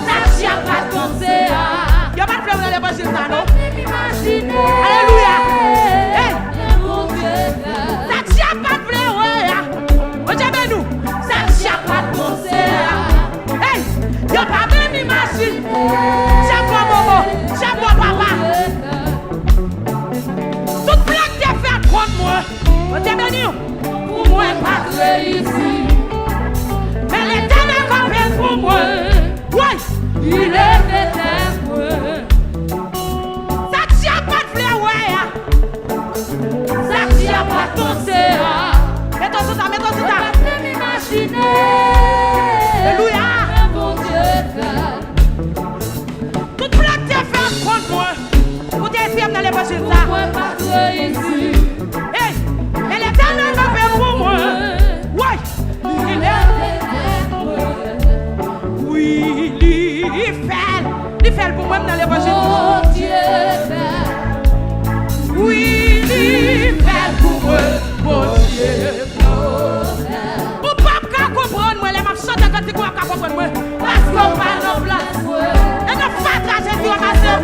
Sa Dye pa t panse a. Yo pa t vle wè nan levanjil sa, non. Alelouya! Hey! Sa Dye pa t vle wè a. Bondye beni w. Sa Dye pa t panse a. Hey! Yo pa menm imajine. Chapo bobo, chapo papa. Tout plan te fè kont mwen. Bondye beni w. Pou mwen pa t reyisi. Men Letènèl kanpe pou mwen. Woy! Li leve tèt mwen. Sa Dye pa t vle wè a. Sa Dye pa t panse a. Mete w sou sa, mete w sou sa. Yo pa t menm imajine. Alelouya. Men Bondye fè. Tout plan te fè kont mwen. Ou te eseye m nan levanjil sa. Pou mwen pa t reyisi. Hey! Men Letènèl kanpe pou mwen. Woy! Li leve tèt mwen. Wi, li fè l. Li fè l pou mwen, m nan levanjil. Bondye fè l. Wi, li fè l pou mwen. Bondye fè l. Ou p ap ka konprann mwen lè m ap chante kantik ou ap ka konprann mwen. Paske w pa nan plas mwen. E nan fatra Jezi ranmase m.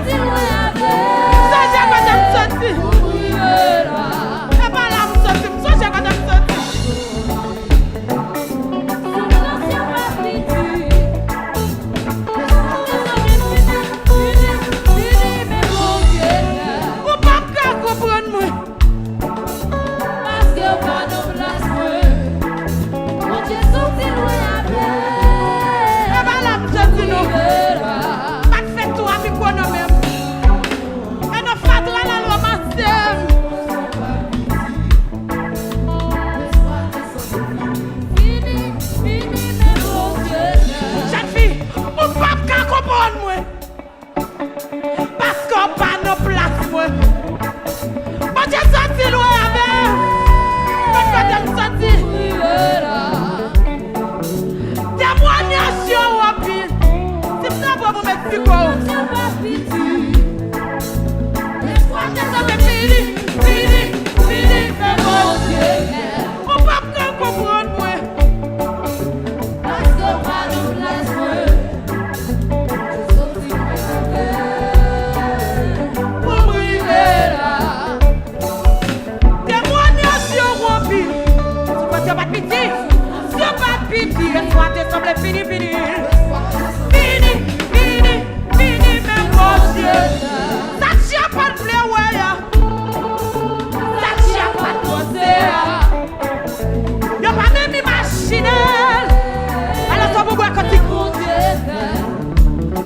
Sonje kote m soti. E pa la m soti. M sonje kote m soti. Ou p ap ka konprann mwen. Paske w pa nan plas mwen. Bondye soti lwen avè m. E pa la m soti non. Pa t fè tou a mikwo nan men m. E nan fatra l al ranmase m. Vini, vini, men Bondye la. Jèn fi, ou p ap ka konprann mwen. Paske w pa nan plas mwen. Bondye soti lwen avè m. Mwen kote m soti. Temwanyaj yo anpil. Si m nan bon pou met piko. Bondye pa piti. Lespwa te sove fini, fini, fini, men Bondye. Ou p ap ka konprann mwen. Paske w pa nan plas mwen. Pou m rive la. Temwanyaj yo anpil. Soufrans yo pa t piti. Yo pa t piti. Lespwa te sanble fini, fini. Fini, fini, fini, men Bondye. Sa Dye pa t vle wè a. Sa Dye pa t panse a. Yo pa menm imajine l. Alò, sa pou bwè kantik.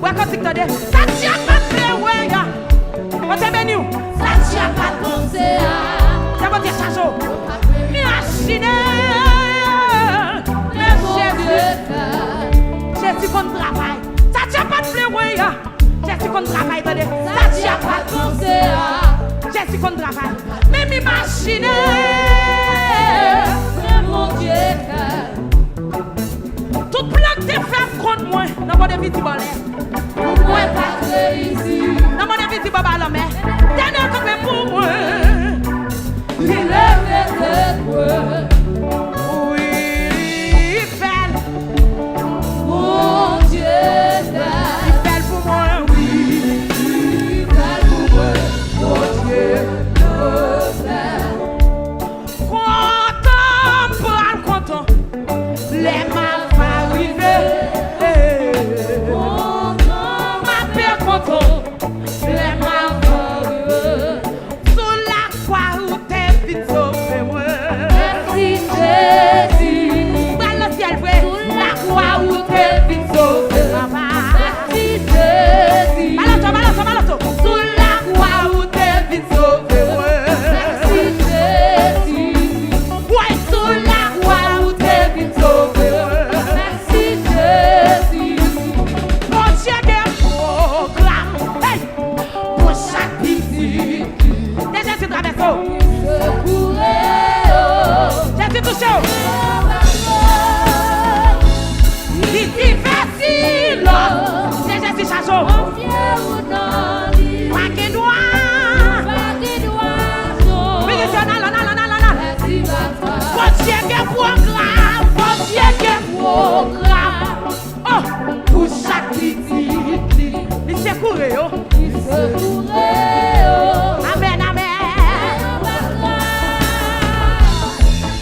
Bwè kantik, tande. Sa Dye pa t vle wè a. Bondye beni w. Sa Dye pa t panse a. Sa Bondye chache w. Imajine l. Men Jezi. Jezi konn travay. Sa Dye pa t vle wè a. Jezi konn travay, tande. Sa Dye pa t panse a. Jezi konn travay. Men m imajine. Men Bondye fè. Tout plan k te fè kont mwen, nan mode vizib anlè. Pou mwen pa t reyisi. Nan mode vizib anba lanmè. Letènèl kanpe pou mwen. Li leve tèt mwen. Wi, li fè l. Bondye fè l. Li fè l pou mwen, wi. Li fè l pou mwen. Bondye fè l. Kontan, m pral kontan. Lè m ap rive. Kontan, m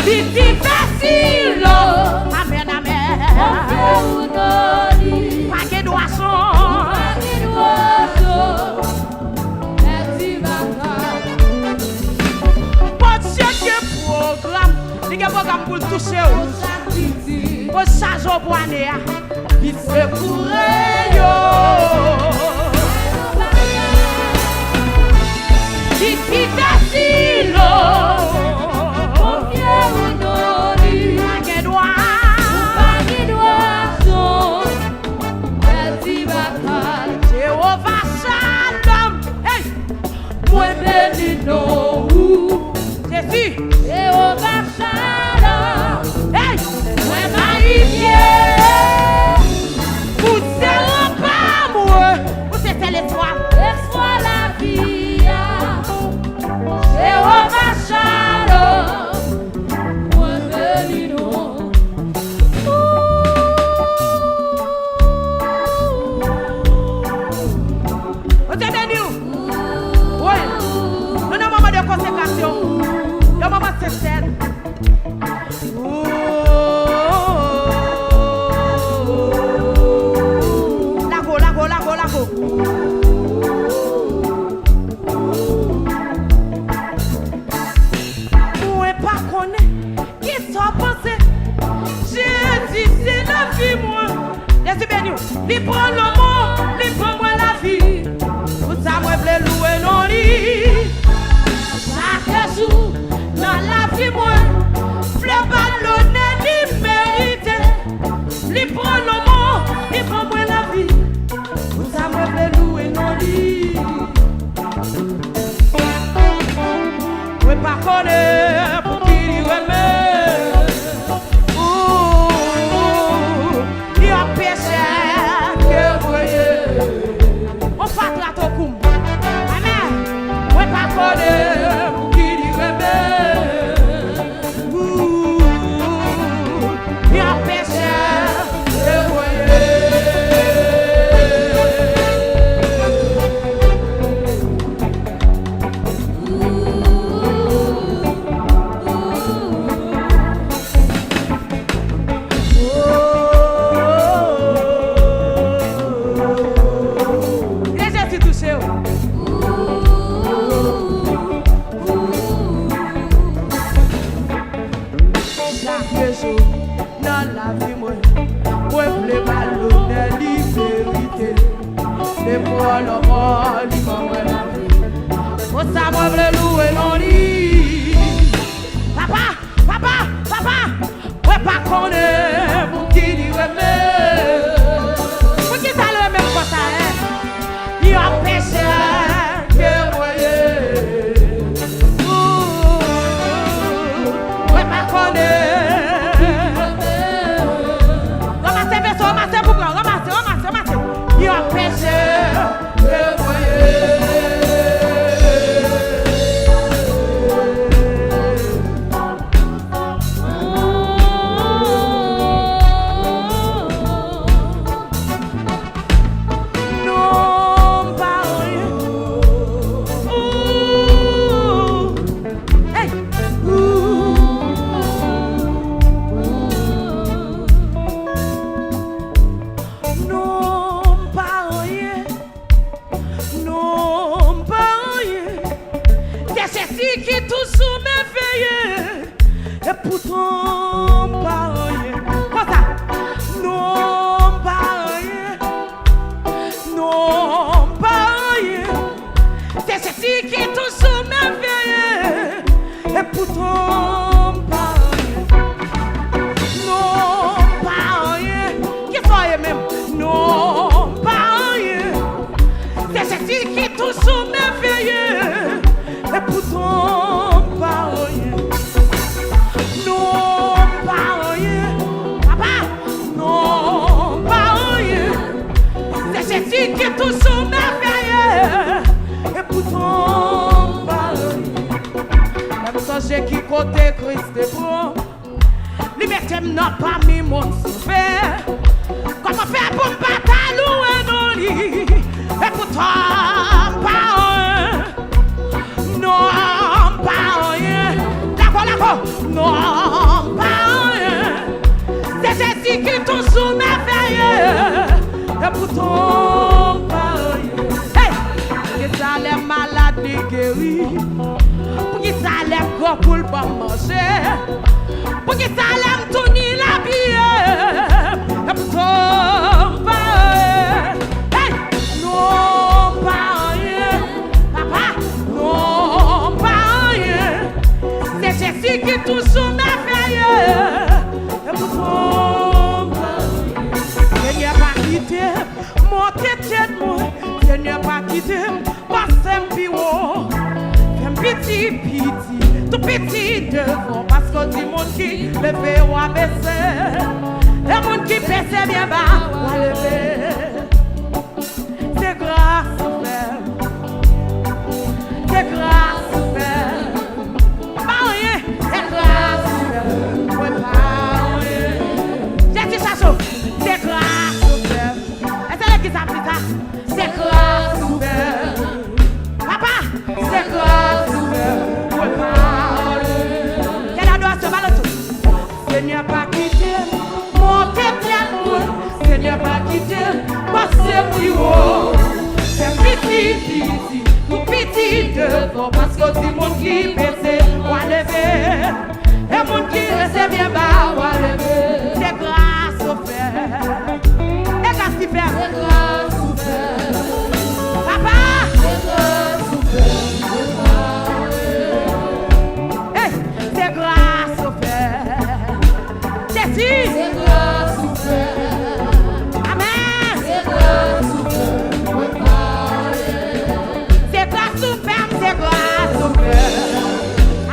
Titi Vèsilo. Amèn, amèn. Konfye ou nan li. Pa gen dwa son. Pa gen dwa son. Mèsi, Baba. Bondye gen pwogram. Li gen pwogram pou l touche w. Pou l chaje w pou ane a. Li sekoure yo. Titi Vèsilo. Konfye ou nan li. Pa gen dwa. Ou pa gen dwa son. Mèsi, Baba. Jewova Shalom. Hey! Mwen beni non ou. Jezi. Jewova Shalom. Hey! Mwen magnifye. Ou se ranpa mwen. Ou se sèl espwa. Espwa lavi a. Jewova Shalom. Mwen beni non ou. Bondye beni w. Wi. Nou nan moman de konsekrasyon. Yon moman sensè. Lago, lago, lago, lago. Mwen pa konnen. Kisa w panse? Jezi se lavi mwen. Jezi beni w. Li pran lanmò, li ban mwen lavi. Pou sa mwen vle louwe non li. Chak jou nan lavi mwen, vle ba l lonè li merite. Li pran lanmò, li ban mwen lavi. Pou sa mwen vle louwe non li. Mwen pa konnen pou ki li renmen. Ou, li yon pechè ke mwen ye. On fatra tokoum. Amèn. Mwen pa konnen pou ki li renmen. Ou, yon pechè ke mwen ye. Lè Jezi touche w. Chak jou nan lavi mwen, mwen vle ba l lonè li merite. Se pou lanmò li ban mwen lavi. Pou sa mwen vle louwe non li. Papa, papa, papa, mwen pa konnen pou ki li renmen. Pou ki sa l renmen m konsa, en? Yon pechè ke mwen ye. Ou, mwen pa konnen. Ranmase veso, ranmase pou pran, ranmase, ranmase, ranmase. Yon pechè ke mwen ye. Non, m pa anyen. Ooh. Hey. Ooh. Non, m pa anyen. Non, m pa anyen. Se Jezi ki toujou mèveye. Epoutan m pa anyen. Konsa. Non, m pa anyen. Non, m pa anyen. Se Jezi ki toujou mèveye. Epoutan m pa anyen. Non, m pa anyen. Kisa w ye menm? Non, m pa anyen. Se Jezi ki toujou mèveye. Epoutan m pa anyen. Non, m pa anyen. Papa, non, m pa anyen. Se Jezi ki toujou mèveye. Epoutan m pa anyen. Lè m sonje ki kote Kris te pran. Li mete m nan pami moun sove. Kòman fè pou m pa ta louwe non li? Epoutan m pa anyen. Non, m pa anyen. Lago, lago. Non, Poukisa lè m gran kou l ban m manje? Poukisa lè m tou ni l abiye m? E poutan m pa anyen. Hey! Non, m pa anyen. Papa, non, m pa anyen. Se Jezi ki toujou mèvèye. E poutan m pa anyen. Senyè pa kite m monte tèt mwen. Senyè pa kite m pase m pi wo. Fè m piti, piti, tou piti devan. Paske w di moun ki leve, w a bese. E moun ki bese byen ba, w a leve. Se gras ou fè m. Se gras ou fè m. Pa anyen. Se gras ou fè m. Mwen pa anyen. Jezi chache w. Se gras ou fè m. Èske legliz ap di sa? Se gras ou fè m. Papa, se gras ou fè m. Mwen pa anyen. Kèl adorasyon, balon tou. Senyè pa kite m monte tèt mwen. Senyè pa kite m pase pi wo. Fè m piti, piti, tou piti devan. Paske w di moun ki bese, w a leve. E moun ki rete byen ba, w a leve. Se gras ou fè. E gras ki fè. Se gras ou fè. Papa. Se gras ou fè. Hey, se gras ou fè. Jezi. Se gras ou fè. Amèn. Se gras ou fè. Mwen pa anyen. Se gras ou fè m, se gras ou fè m.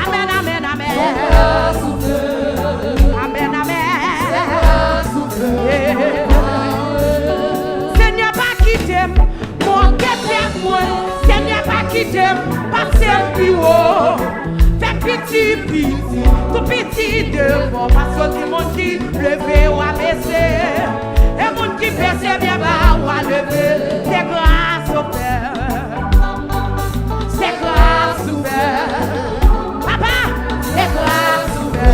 Amèn, amèn, amèn. Se gras ou fè m. Amèn, amèn. Se gras ou fè m. Senyè pa kite m monte tèt mwen. Senyè pa kite m pase m pi wo. Fè m piti, piti, tou piti devan. Paske w di moun ki leve, w a bese. E moun ki bese byen ba, w a leve. Se gras ou fè. Se gras ou fè. Papa, se gras ou fè.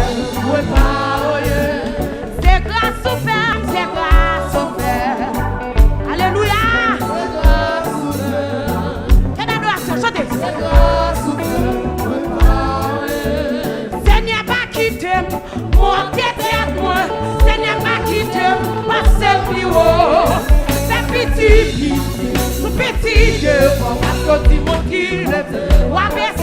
Mwen pa anyen. Se gras ou fè m, se gras ou fè m. Alelouya. Se gras ou fè m. Kèl adorasyon, chante. Se gras ou fè m, mwen pa anyen. Senyè pa kite m monte tèt mwen. Senyè pa kite m pase pi wo. Fè piti, piti, tou piti devan. Paske w di moun ki leve, w a bese.